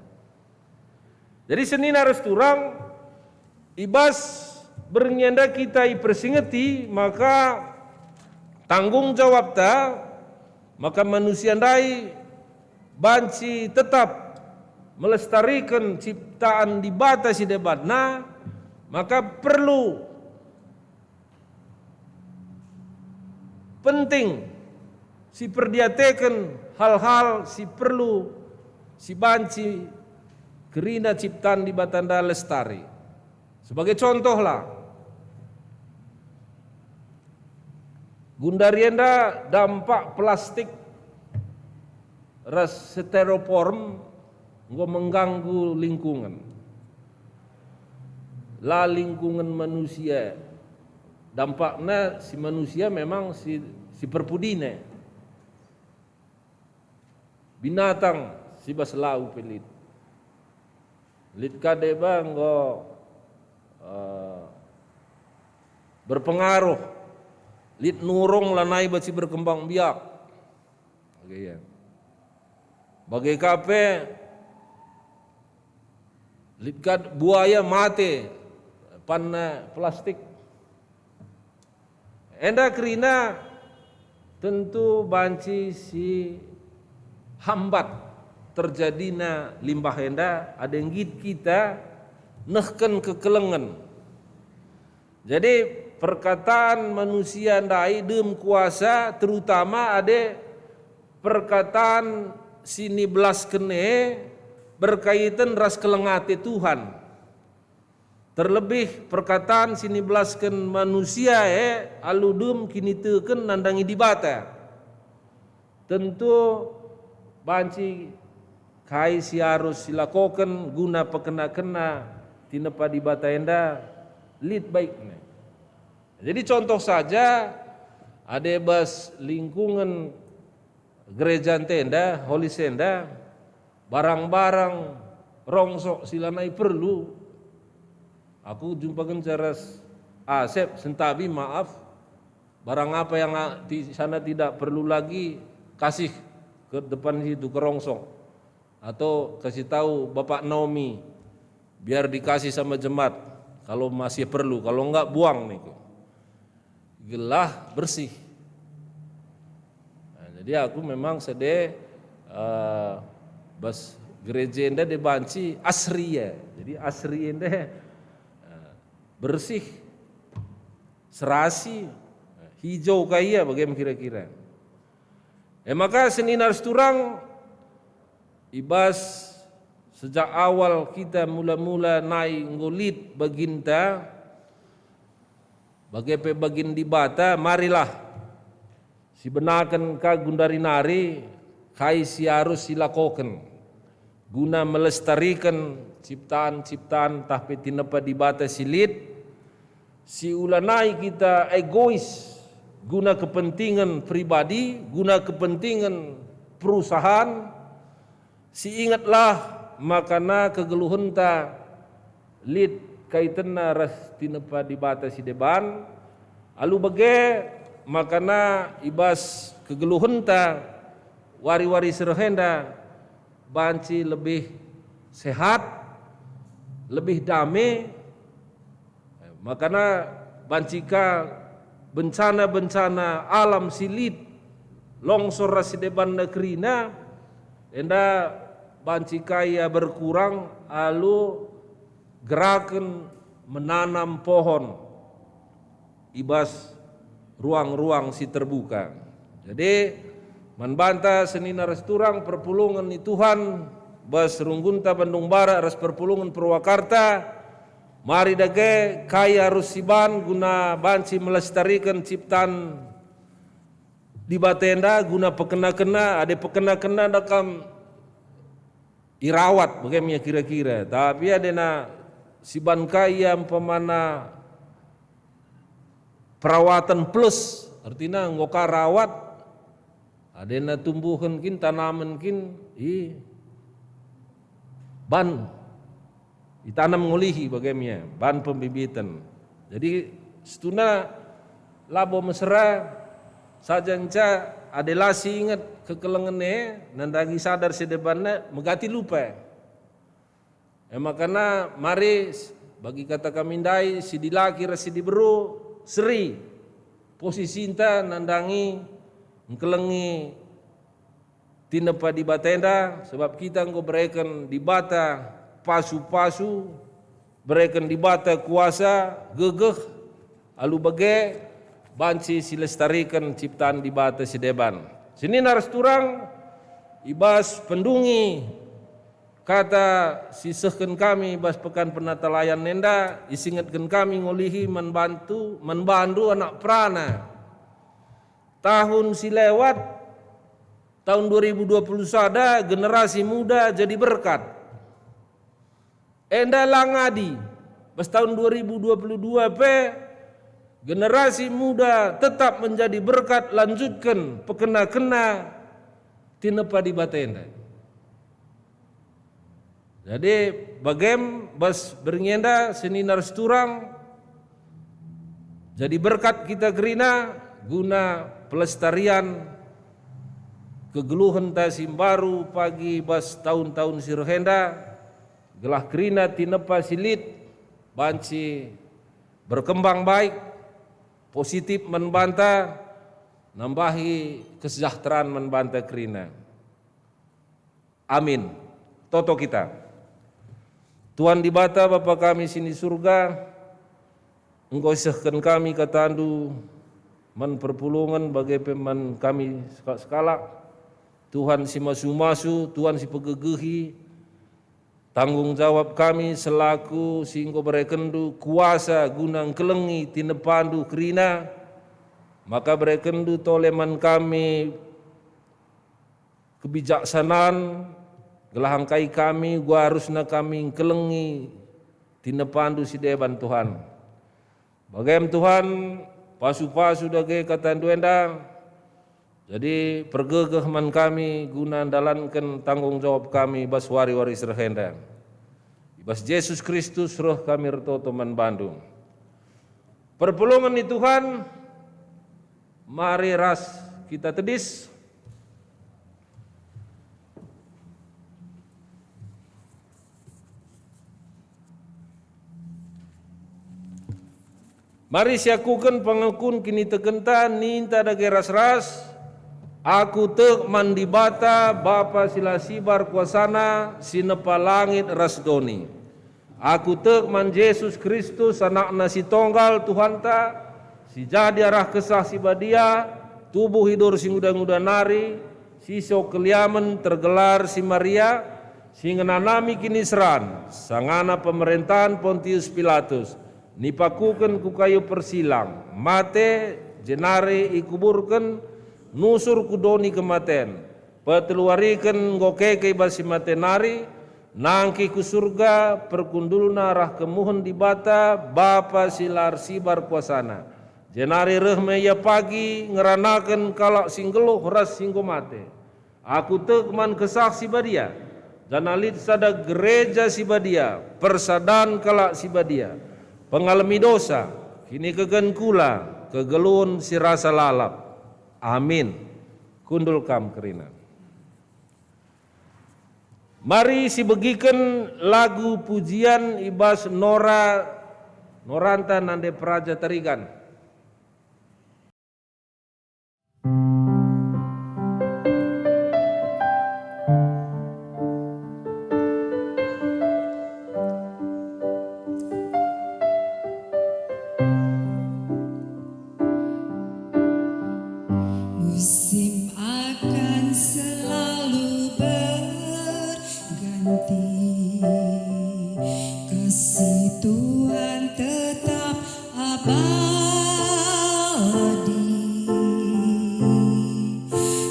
Jadi senina ras turang, i bas berngi enda kita ipersingeti maka tanggung jawabta, maka manusia ndai banci tetap melestariken ciptaan Dibata si debanna, maka perlu penting si perdiateken hal-hal si perlu si banci kerina ciptaan Dibata enda lestari. Sebagai contohlah, gundari enda dampak plastik ras styrofoam enggo mengganggu lingkungan. La lingkungan manusia. Dampakna si manusia memang si, si perpudina. Binatang si bas lau pe lit. Lit ka deba enggo, eh, berpengaruh. Lit nurung lanai banci berkembang biak. Bage ia. Bage ka pe lit ka buaya mate panna plastik. Enda kerina tentu banci si hambat terjadina limbah enda adi nggit kita nehken kekelengen. Jadi, perkataan manusia ndai dem kuasa, terutama adi perkataan si nibelasken e berkaitan ras keleng ate Tuhan. Terlebih perkataan si nibelasken manusia e alu dem kiniteken nandangi Dibata. Tentu banci kai si arus silakoken guna pekena-kena tinepa Dibata enda lit baikna. Jadi contoh saja, adi bas lingkungen gereja ntenda, holis enda, barang-barang rongsok si lanai perlu. Aku jumpa kenca ras Asep, sentabi, maaf, barang apa yang a-, di sana tidak perlu lagi, kasih ke depan situ, ke rongsok. Atau kasih tahu Bapak Naomi, biar dikasih sama jemaat, kalau masih perlu, kalau enggak buang niku. Gelah bersih. Nah, jadi aku memang sede, eh, bas gereja enda de banci asri ya. Jadi asri enda, eh, bersih, serasi, hijau ka ia bage me kira-kira. E maka senina ras turang, i bas sejak awal kita mula-mula nai enggo lit baginta, bage pe bagin Dibata, marilah sibenaken ka gundari nari kai si arus silakoken guna melestariken ciptaan-ciptaan ntah pe tinepa Dibata si lit, si ulanai kita egois guna kepentingan pribadi, guna kepentingan perusahaan, si ingetlah makana kegeluhenta lit kaitenna ras tinepa Dibata si deban, alu bage makana i bas kegeluhenta wari-wari si reh enda banci lebih sehat, lebih dame, makana banci ka bencana-bencana alam si lit, longsor ras si debanna kerina, enda banci kai ia berkurang alu geraken menanam pohon i bas ruang-ruang si terbuka. Jadi, man banta senina ras turang perpulungen ni Tuhan, bas runggunta Bandung Barat ras perpulungen Purwakarta, mari dage kai arus siban guna banci melestariken ciptan Dibata enda guna pekena-kena, adi pekena-kena enda kam irawat, bage me ia kira-kira. Tapi adena siban ka ia umpamana perawatan plus, artina enggo ka rawat, adena tumbuhen kin, tanamen kin, i ban itanam ngulihi bage me ia, ban pembibiten. Jadi, situhuna labo mesera, saja nca adi la si inget kekelengen e, nandangi sadar si debanna, megati lupa. E makana mari s-, bagi kata kami ndai, si dilaki ras si diberu, seri posisinta nandangi, engkelengi tinepa Dibata enda, sebab kita enggo bereken Dibata pasu-pasu, bereken Dibata kuasa, gegeh, alu bage banci silestariken ciptan Dibata si deban. Senina ras turang, i bas pendungi kata si sehken kami bas Pekan Penatalayan enda, isingetken kami ngulihi man bantu, man bandu anak perana. Tahun si lewat, tahun dua ribu dua puluh sada, generasi muda jadi berkat. Enda la ngadi, bas tahun dua ribu dua puluh dua pe, generasi muda tetap menjadi berkat, lanjutken pekena-kena tinepa Dibata enda. Jadi, bagem bas berngi enda senina ras turang, jadi berkat kita kerina guna pelestarian kegeluhenta si mbaru pagi bas tahun-tahun si reh enda, gelah kerina tinepa si lit banci berkembang baik, positif man banta, nambahi kesejahteraan man banta kerina. Amin. Toto kita. Tuhan Dibata, Bapa kami si ni Surga, enggo isehken kami kataNdu man perpulungen bage pe man kami sekalak-sekalak. Tuhan si masu-masu, Tuhan si pegegehi, tanggung jawab kami selaku si enggo berekenNdu kuasa guna engkelengi tinepaNdu kerina, maka berekenNdu tole man kami kebijaksanan, gelah engkai kami, uga arusna kami engkelengi tinepaNdu si deban, Tuhan. Bagem, Tuhan, pasu-pasu dage kataNdu enda, jadi pergegeh man kami guna ndalanken tanggung jawab kami bas wari-wari si reh enda. I bas Jesus Kristus reh kami ertoto man baNdu. Perpulungen ni Tuhan, mari ras kita tedis. Mari siakuken pengakun kinitekenta, ninta dage ras-ras, "Aku tek man Dibata, Bapa si la sibar kuasaNa, si nepa langit ras doni. Aku tek man Jesus Kristus, AnakNa si Tonggal, Tuhanta, si jadi arah Kesah Si Badia, tubuh i dor si nguda-nguda nari, si so keliamen tergelar si Maria, si ngenanami kiniseran, sangana pemerentahen Pontius Pilatus, nipakuken ku kayu persilang, mate, jenari ikuburken, nusur ku doni kematen. Peteluariken enggo keke i bas si mate nari, nangkih ku Surga, perkundulna arah kemuhen Dibata, Bapa si la ersibar kuasaNa. Jenari reh me Ia pagi ngeranaken kalak si nggeluh ras si enggo mate. Aku tek man Kesah Si Badia, janah lit sada Gereja Si Badia, persadan kalak si badia, pengalemi dosa, kinikekelengen kula, kegeluhen si rasa lalap." Amin. Kundul kam kerina. Mari sibegiken lagu pujian i bas nora, noranta nande Peraja Tarigan. abadi,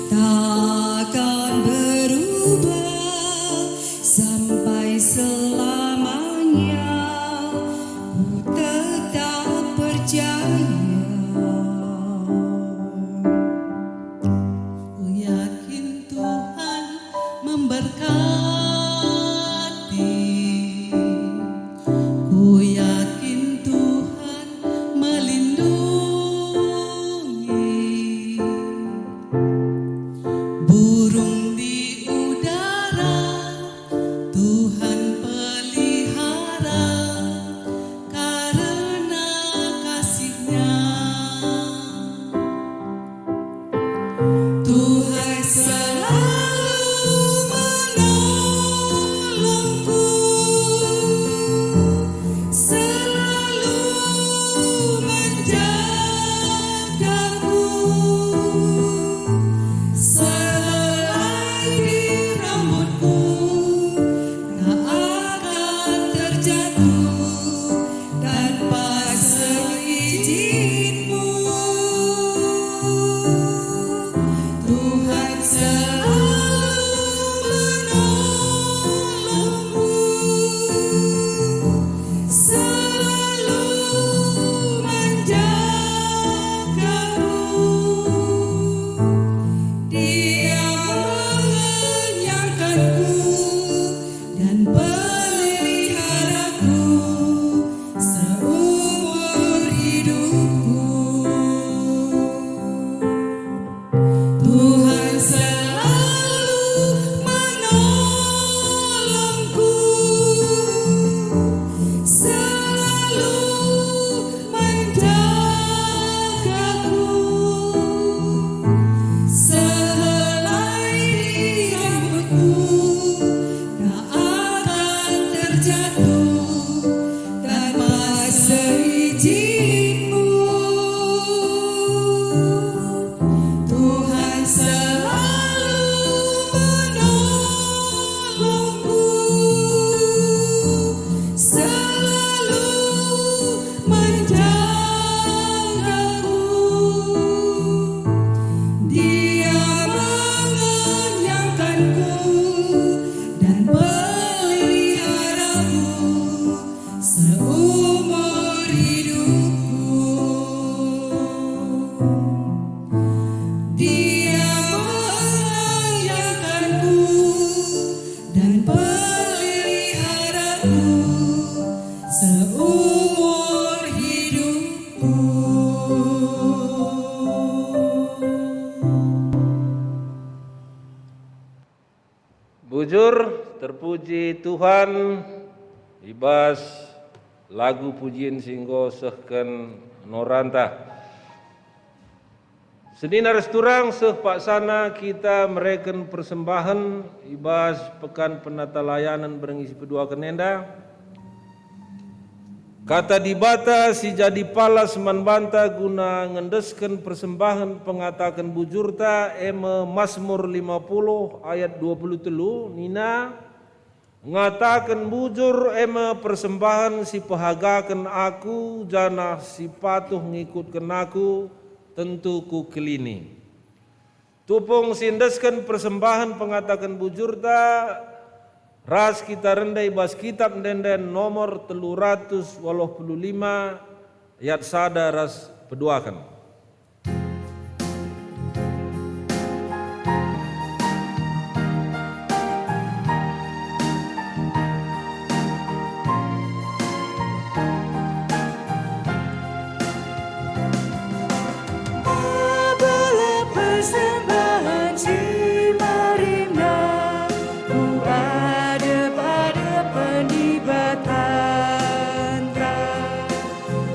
takkan berubah sampai selamanya, ku tetap percaya. Ku yakin Tuhan memberkati. Ku yakin Tuhan melindungi. Burung di udara Tuhan pelihara karena kasih-Nya. Tuhan selalu menolongku, selalu menjagaku, sehelai di rambutku tak akan terjatuh tanpa seizin-Mu. Tuhan selalu menolongku, selalu menjagaku. Dia mengenyangkanku dan peliharaku seumur hidupku. Tuhan selalu menolongku, selalu menjagaku, sehelai di rambutku tak akan terjatuh tanpa seizin-Mu. Tuhan selalu menolongku, selalu menjagaku. Dia mengenyangkanku dan peliharaku seumur hidupku. Dia mengenyangkanku dan peliharaku seumur hidupku. Bujur, terpuji Tuhan, i bas lagu pujin si enggo sehken noranta. Senina ras turang, seh paksana kita mereken persembahen i bas Pekan Penatalayanen berngi si peduaken enda. Kata Dibata si jadi palas man banta guna ngendesken persembahen pengataken bujurta, e me Masmur lima puluh ayat dua puluh telu, nina, "Ngataken bujur e me persembahen si pehagaken aku, janah si patuh ngikutken aku, tentu kukelini." Tupung si endesken persembahen pengataken bujurta ras kita rende i bas Kitap Ende-enden nomor telu ratus waluh puluh lima, ayat sada ras peduaken. Babalah persembahen si meriah ku adep-adepen Dibatanta.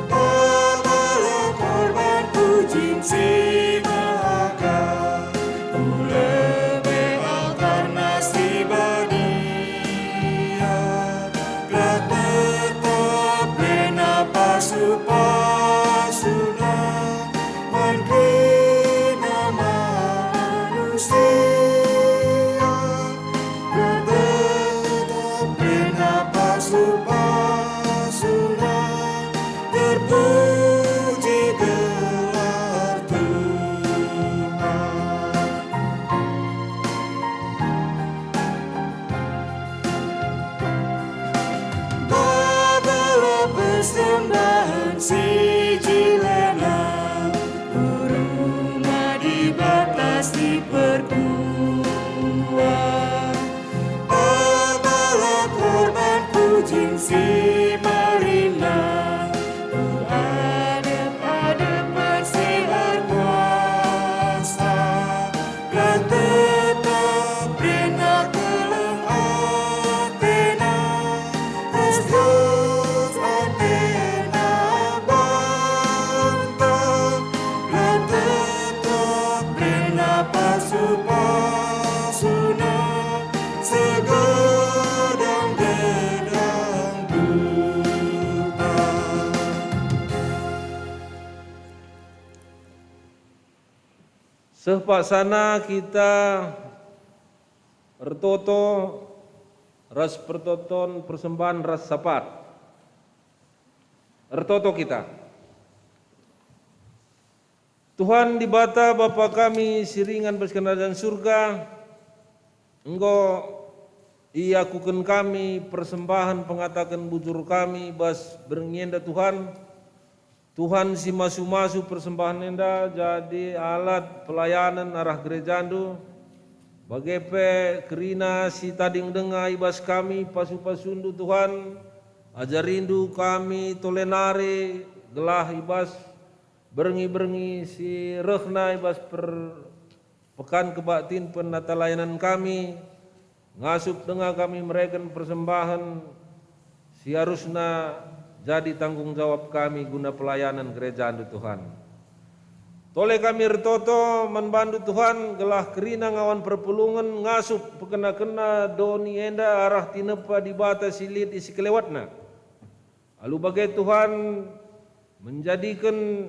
Babalah korban pujin si mehaga ku lebe altarna si badia, gelah tetap lena pasu-pasuna man kerina manusia, gelah tetap lena pasu-pasuna terpuji. Seh paksana kita ertoto ras pertoton persembahen ras sapat. Ertoto kita. Tuhan Dibata, Bapa kami si ringan bas Kerajaan Surga, enggo iakuken kami persembahen pengataken bujur kami bas berngi enda, Tuhan. Tuhan si masu-masu persembahen enda jadi alat pelayanen arah gerejaNdu, bage pe kerina si tading denga i bas kami pasu-pasuNdu, Tuhan. Ajarindu kami tole nari gelah i bas berngi-berngi si rehna i bas per-, Pekan Kebaktin Penatalayanen kami, ngasup denga kami mereken persembahen si arusna jadi tanggung jawab kami guna pelayanen gerejaNdu, Tuhan. Tole kami ertoto man bandu, Tuhan, gelah kerina ngawan perpulungen ngasup pekena-kena doni enda arah tinepa Dibata si lit i sikelewetna. Alu bage, Tuhan, menjadiken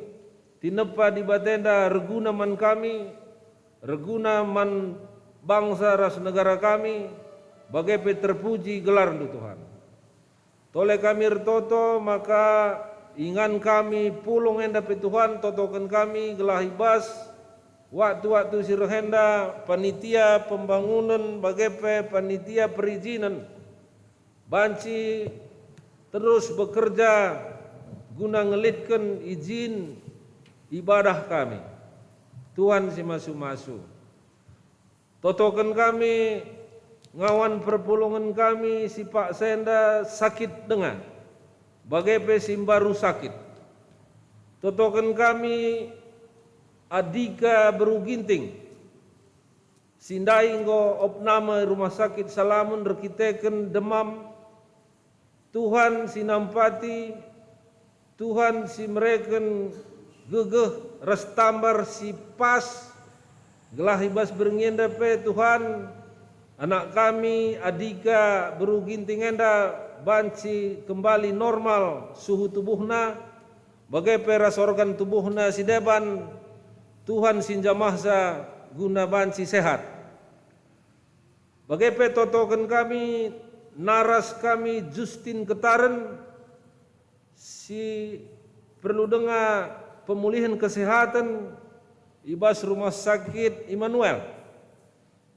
tinepa Dibata enda erguna man kami, erguna man bangsa ras negara kami, bage pe terpuji gelarNdu, Tuhan. Tole kami ertoto maka ingan kami pulung enda pe, Tuhan, totoken kami gelah i bas waktu-waktu si reh enda panitia pembangunen bage pe panitia perijinen banci terus bekerja guna ngelitken ijin ibadah kami. Tuhan si masu-masu, totoken kami ngawan perpulungen kami si paksa enda sakit denga, bage pe si mbaru sakit. Totoken kami Adika Beru Ginting, si ndai enggo opname i Rumah Sakit Salamun erkiteken demam. Tuhan si nampati, Tuhan si mereken gegeh ras tambar si pas, gelah i bas berngi enda pe, Tuhan, anak kami Adika Beru Ginting enda banci kembali normal suhu tubuhna, bage pe ras organ tubuhna si deban, Tuhan si njamahsa guna banci sehat. Bage pe totoken kami naras kami Justin Ketaren si perlu denga pemulihen kesehaten i bas Rumah Sakit Immanuel.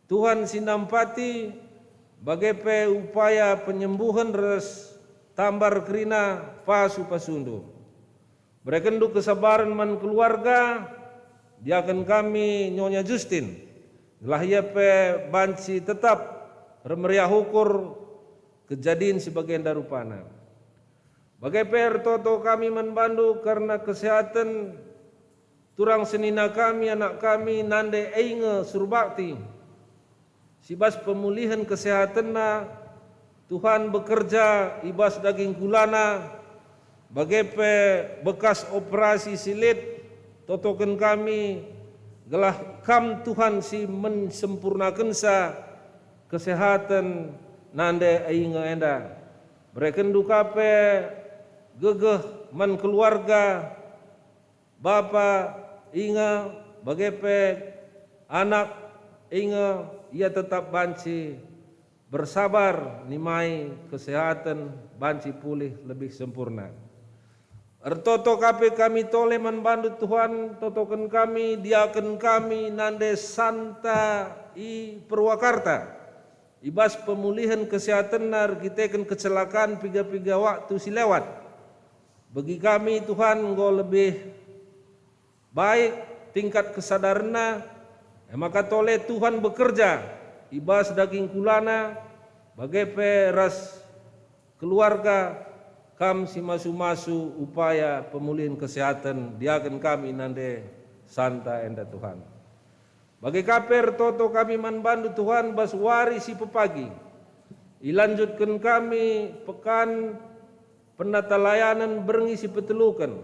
Tuhan si nampati, bage pe upaya penyembuhen ras tambar kerina pasu-pasuNdu. Berekenndu kesabaren man keluarga diaken kami Nyonya Justin, gelah ia pe banci tetap ermeriah ukur kejadin si bagenda rupana. Bage pe ertoto kami man bandu kerna kesehaten turang senina kami, anak kami, Nande Einge Surbakti, si bas pemulihen kesehatenna, Tuhan bekerja i bas daging kulana, bage pe bekas operasi si lit, totoken kami, gelah Kam Tuhan si mensempurnakensa kesehaten Nande Einge enda. Berekenndu ka pe gegeh man keluarga, bapa Einge, bage pe anak Einge, ia tetap banci bersabar nimai kesehaten banci pulih lebih sempurna. Ertoto ka pe kami tole man bandu, Tuhan, totoken kami, diaken kami, Nande Santa i Purwakarta, i bas pemulihen kesehatenna erkiteken kecelakaan piga-piga waktu si lewat. Begi kami, Tuhan, enggo lebih baik tingkat kesadarenna, e maka tole Tuhan bekerja i bas daging kulana, bage pe ras keluarga, Kam si masu-masu upaya pemulihen kesehaten diaken kami Nande Santa enda, Tuhan. Bage ka pe ertoto kami man bandu, Tuhan, bas wari si pepagi. Ilanjutken kami pekan penatalayanen berngi si peteluken,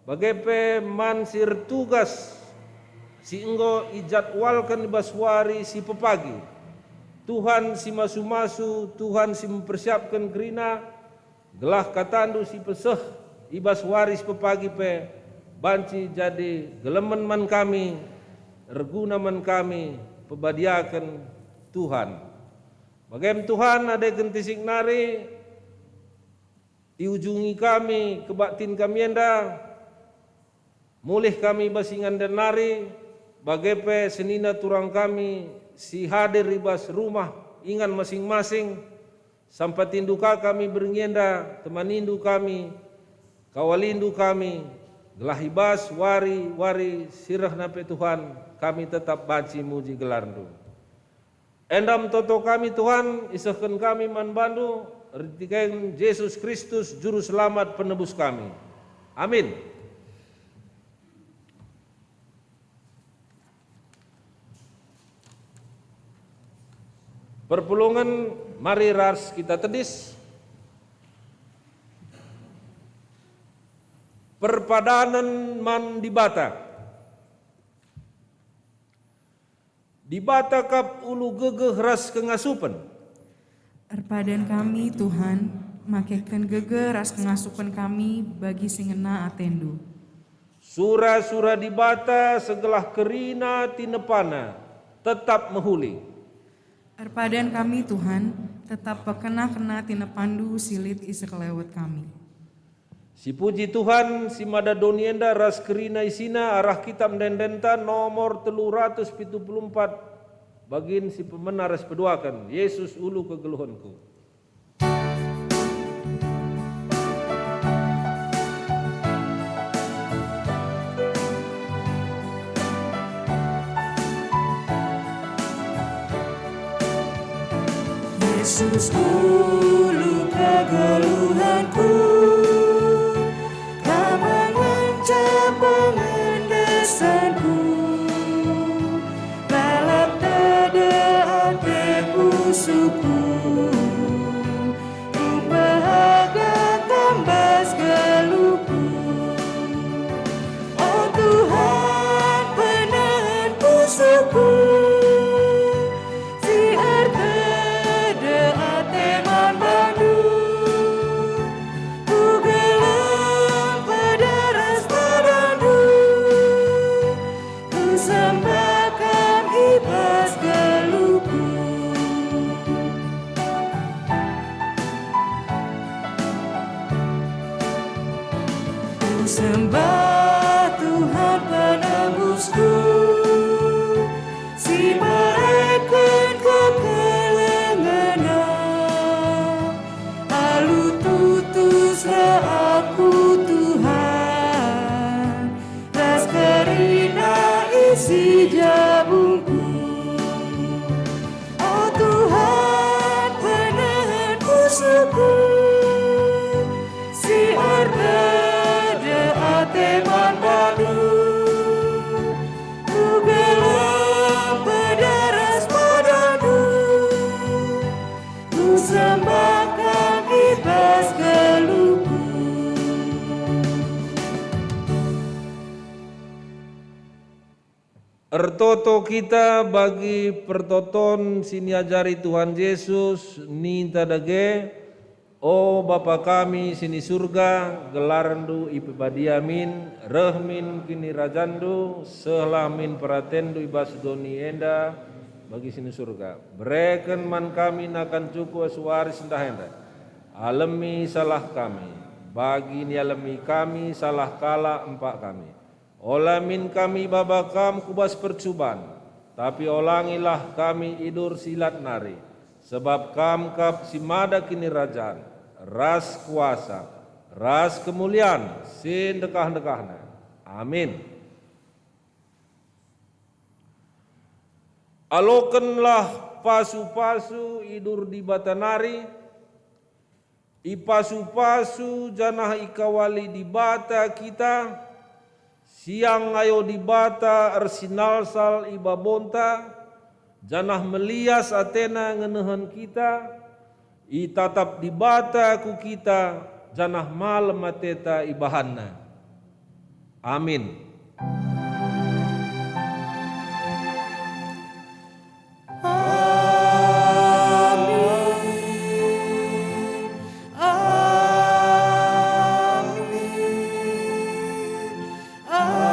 bage pe man si ertugas si enggo ijadwalken i bas wari si pepagi. Tuhan si masu-masu, Tuhan si mempersiapken kerina, gelah katandu si peseh i bas wari si pepagi pe banci jadi gelemen man kami, erguna man kami, pebadiaken Tuhan. Bagem Tuhan, adi kentisik nari iujungi kami kebaktin kami enda, mulih kami bas ingan enda nari, bage pe senina turang kami si hadir i bas rumah ingan masing-masing, sampatindu ka kami berngi enda, temanindu kami, kawalindu kami, gelah i bas wari-wari si rehna pe Tuhan, kami tetap banci muji gelarNdu. Enda me toto kami, Tuhan, isehken kami man bandu, erkiteken Jesus Kristus, Juru Selamat Penebus kami. Amin. Perpulungen, mari ras kita tedis. Perpadanen man Dibata. Dibata kap ulu gegeh ras kengasupen. Erpadan kami, Tuhan, makehken gegeh ras kengasupen kami bagi si ngena ateNdu. Sura-sura Dibata segelah kerina tinepana tetap mehuli. Erpadan kami, Tuhan, tetap pekena-kena tinepanNdu si lit i sekelewet kami. Sipuji Tuhan, si mada doni enda ras kerina isina arah kitab ende-endenta nomor telu ratus pitu puluh empat, bagin si pemena ras peduaken, Yesus ulu kegeluhenku. Yesus ulu kegeluhenku, Kam ngenca pengendesanku, lalap tedeh ate pusuhku, Kumehaga Kam bas geluhku. O Tuhan, penehen pusuhku, si ertedeh ate man bandu, kugeleng peda ras padandu, kusembah Kam i bas geluhku. Kusembah Tuhan Penebusku, si mereken kekelengenna. Alu tutuslah aku, Tuhan, ras kerina isi jabungku. O Tuhan, penehen pusuhku, si ertedeh ate man bandu, kugeleng peda ras padandu, kusembah Kam i bas geluhku. Ertoto kita bagi pertoton si niajari Tuhan Jesus, ninta dage, "O Bapa kami si ni Surga, gelarNdu ipebadia min, reh min kinirajanNdu, sehlah min peratenNdu i bas doni enda bagi si ni Surga. Bereken man kami nakan cuku wari si ndah enda. Alemi salah kami, bagi nialemi kami salah kalak empak kami. Ola min kami ibaba Kam ku bas percuban, tapi olangilah kami i bas si lat nari, sebab Kam kap si mada kinirajan, ras kuasa, ras kemulian si ndekah-ndekahna. Amin." Alokenlah pasu-pasu i bas Dibata nari, ipasu-pasu janah ikawali Dibata kita, siang ayo Dibata ersinalsal i babonta, janah melias ateNa ngenehen kita, itatap Dibata ku kita, janah malem ateta ibahanNa. Amin. Amin. Amin. Amin.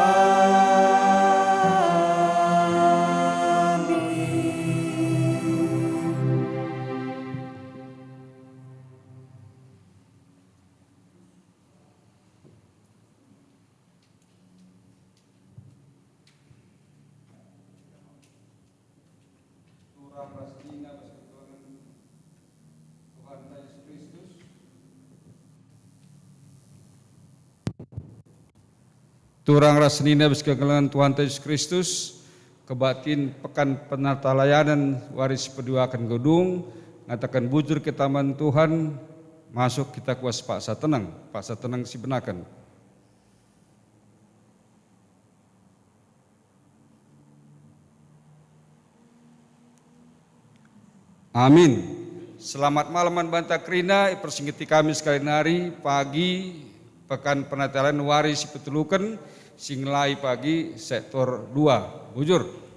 Turang ras senina bas kekelengen Tuhanta Yesus Kristus, kebaktin Pekan Penatalayanen wari si peduaken gedung, ngataken bujur kita man Tuhan, masuk kita kuas paksa tenang, paksa tenang si benaken. Amin. Selamat malam man banta kerina, ipersingeti kami sekali nari pagi Pekan Penatalayanen wari si peteluken, si ngelai pagi sektor dua. Bujur.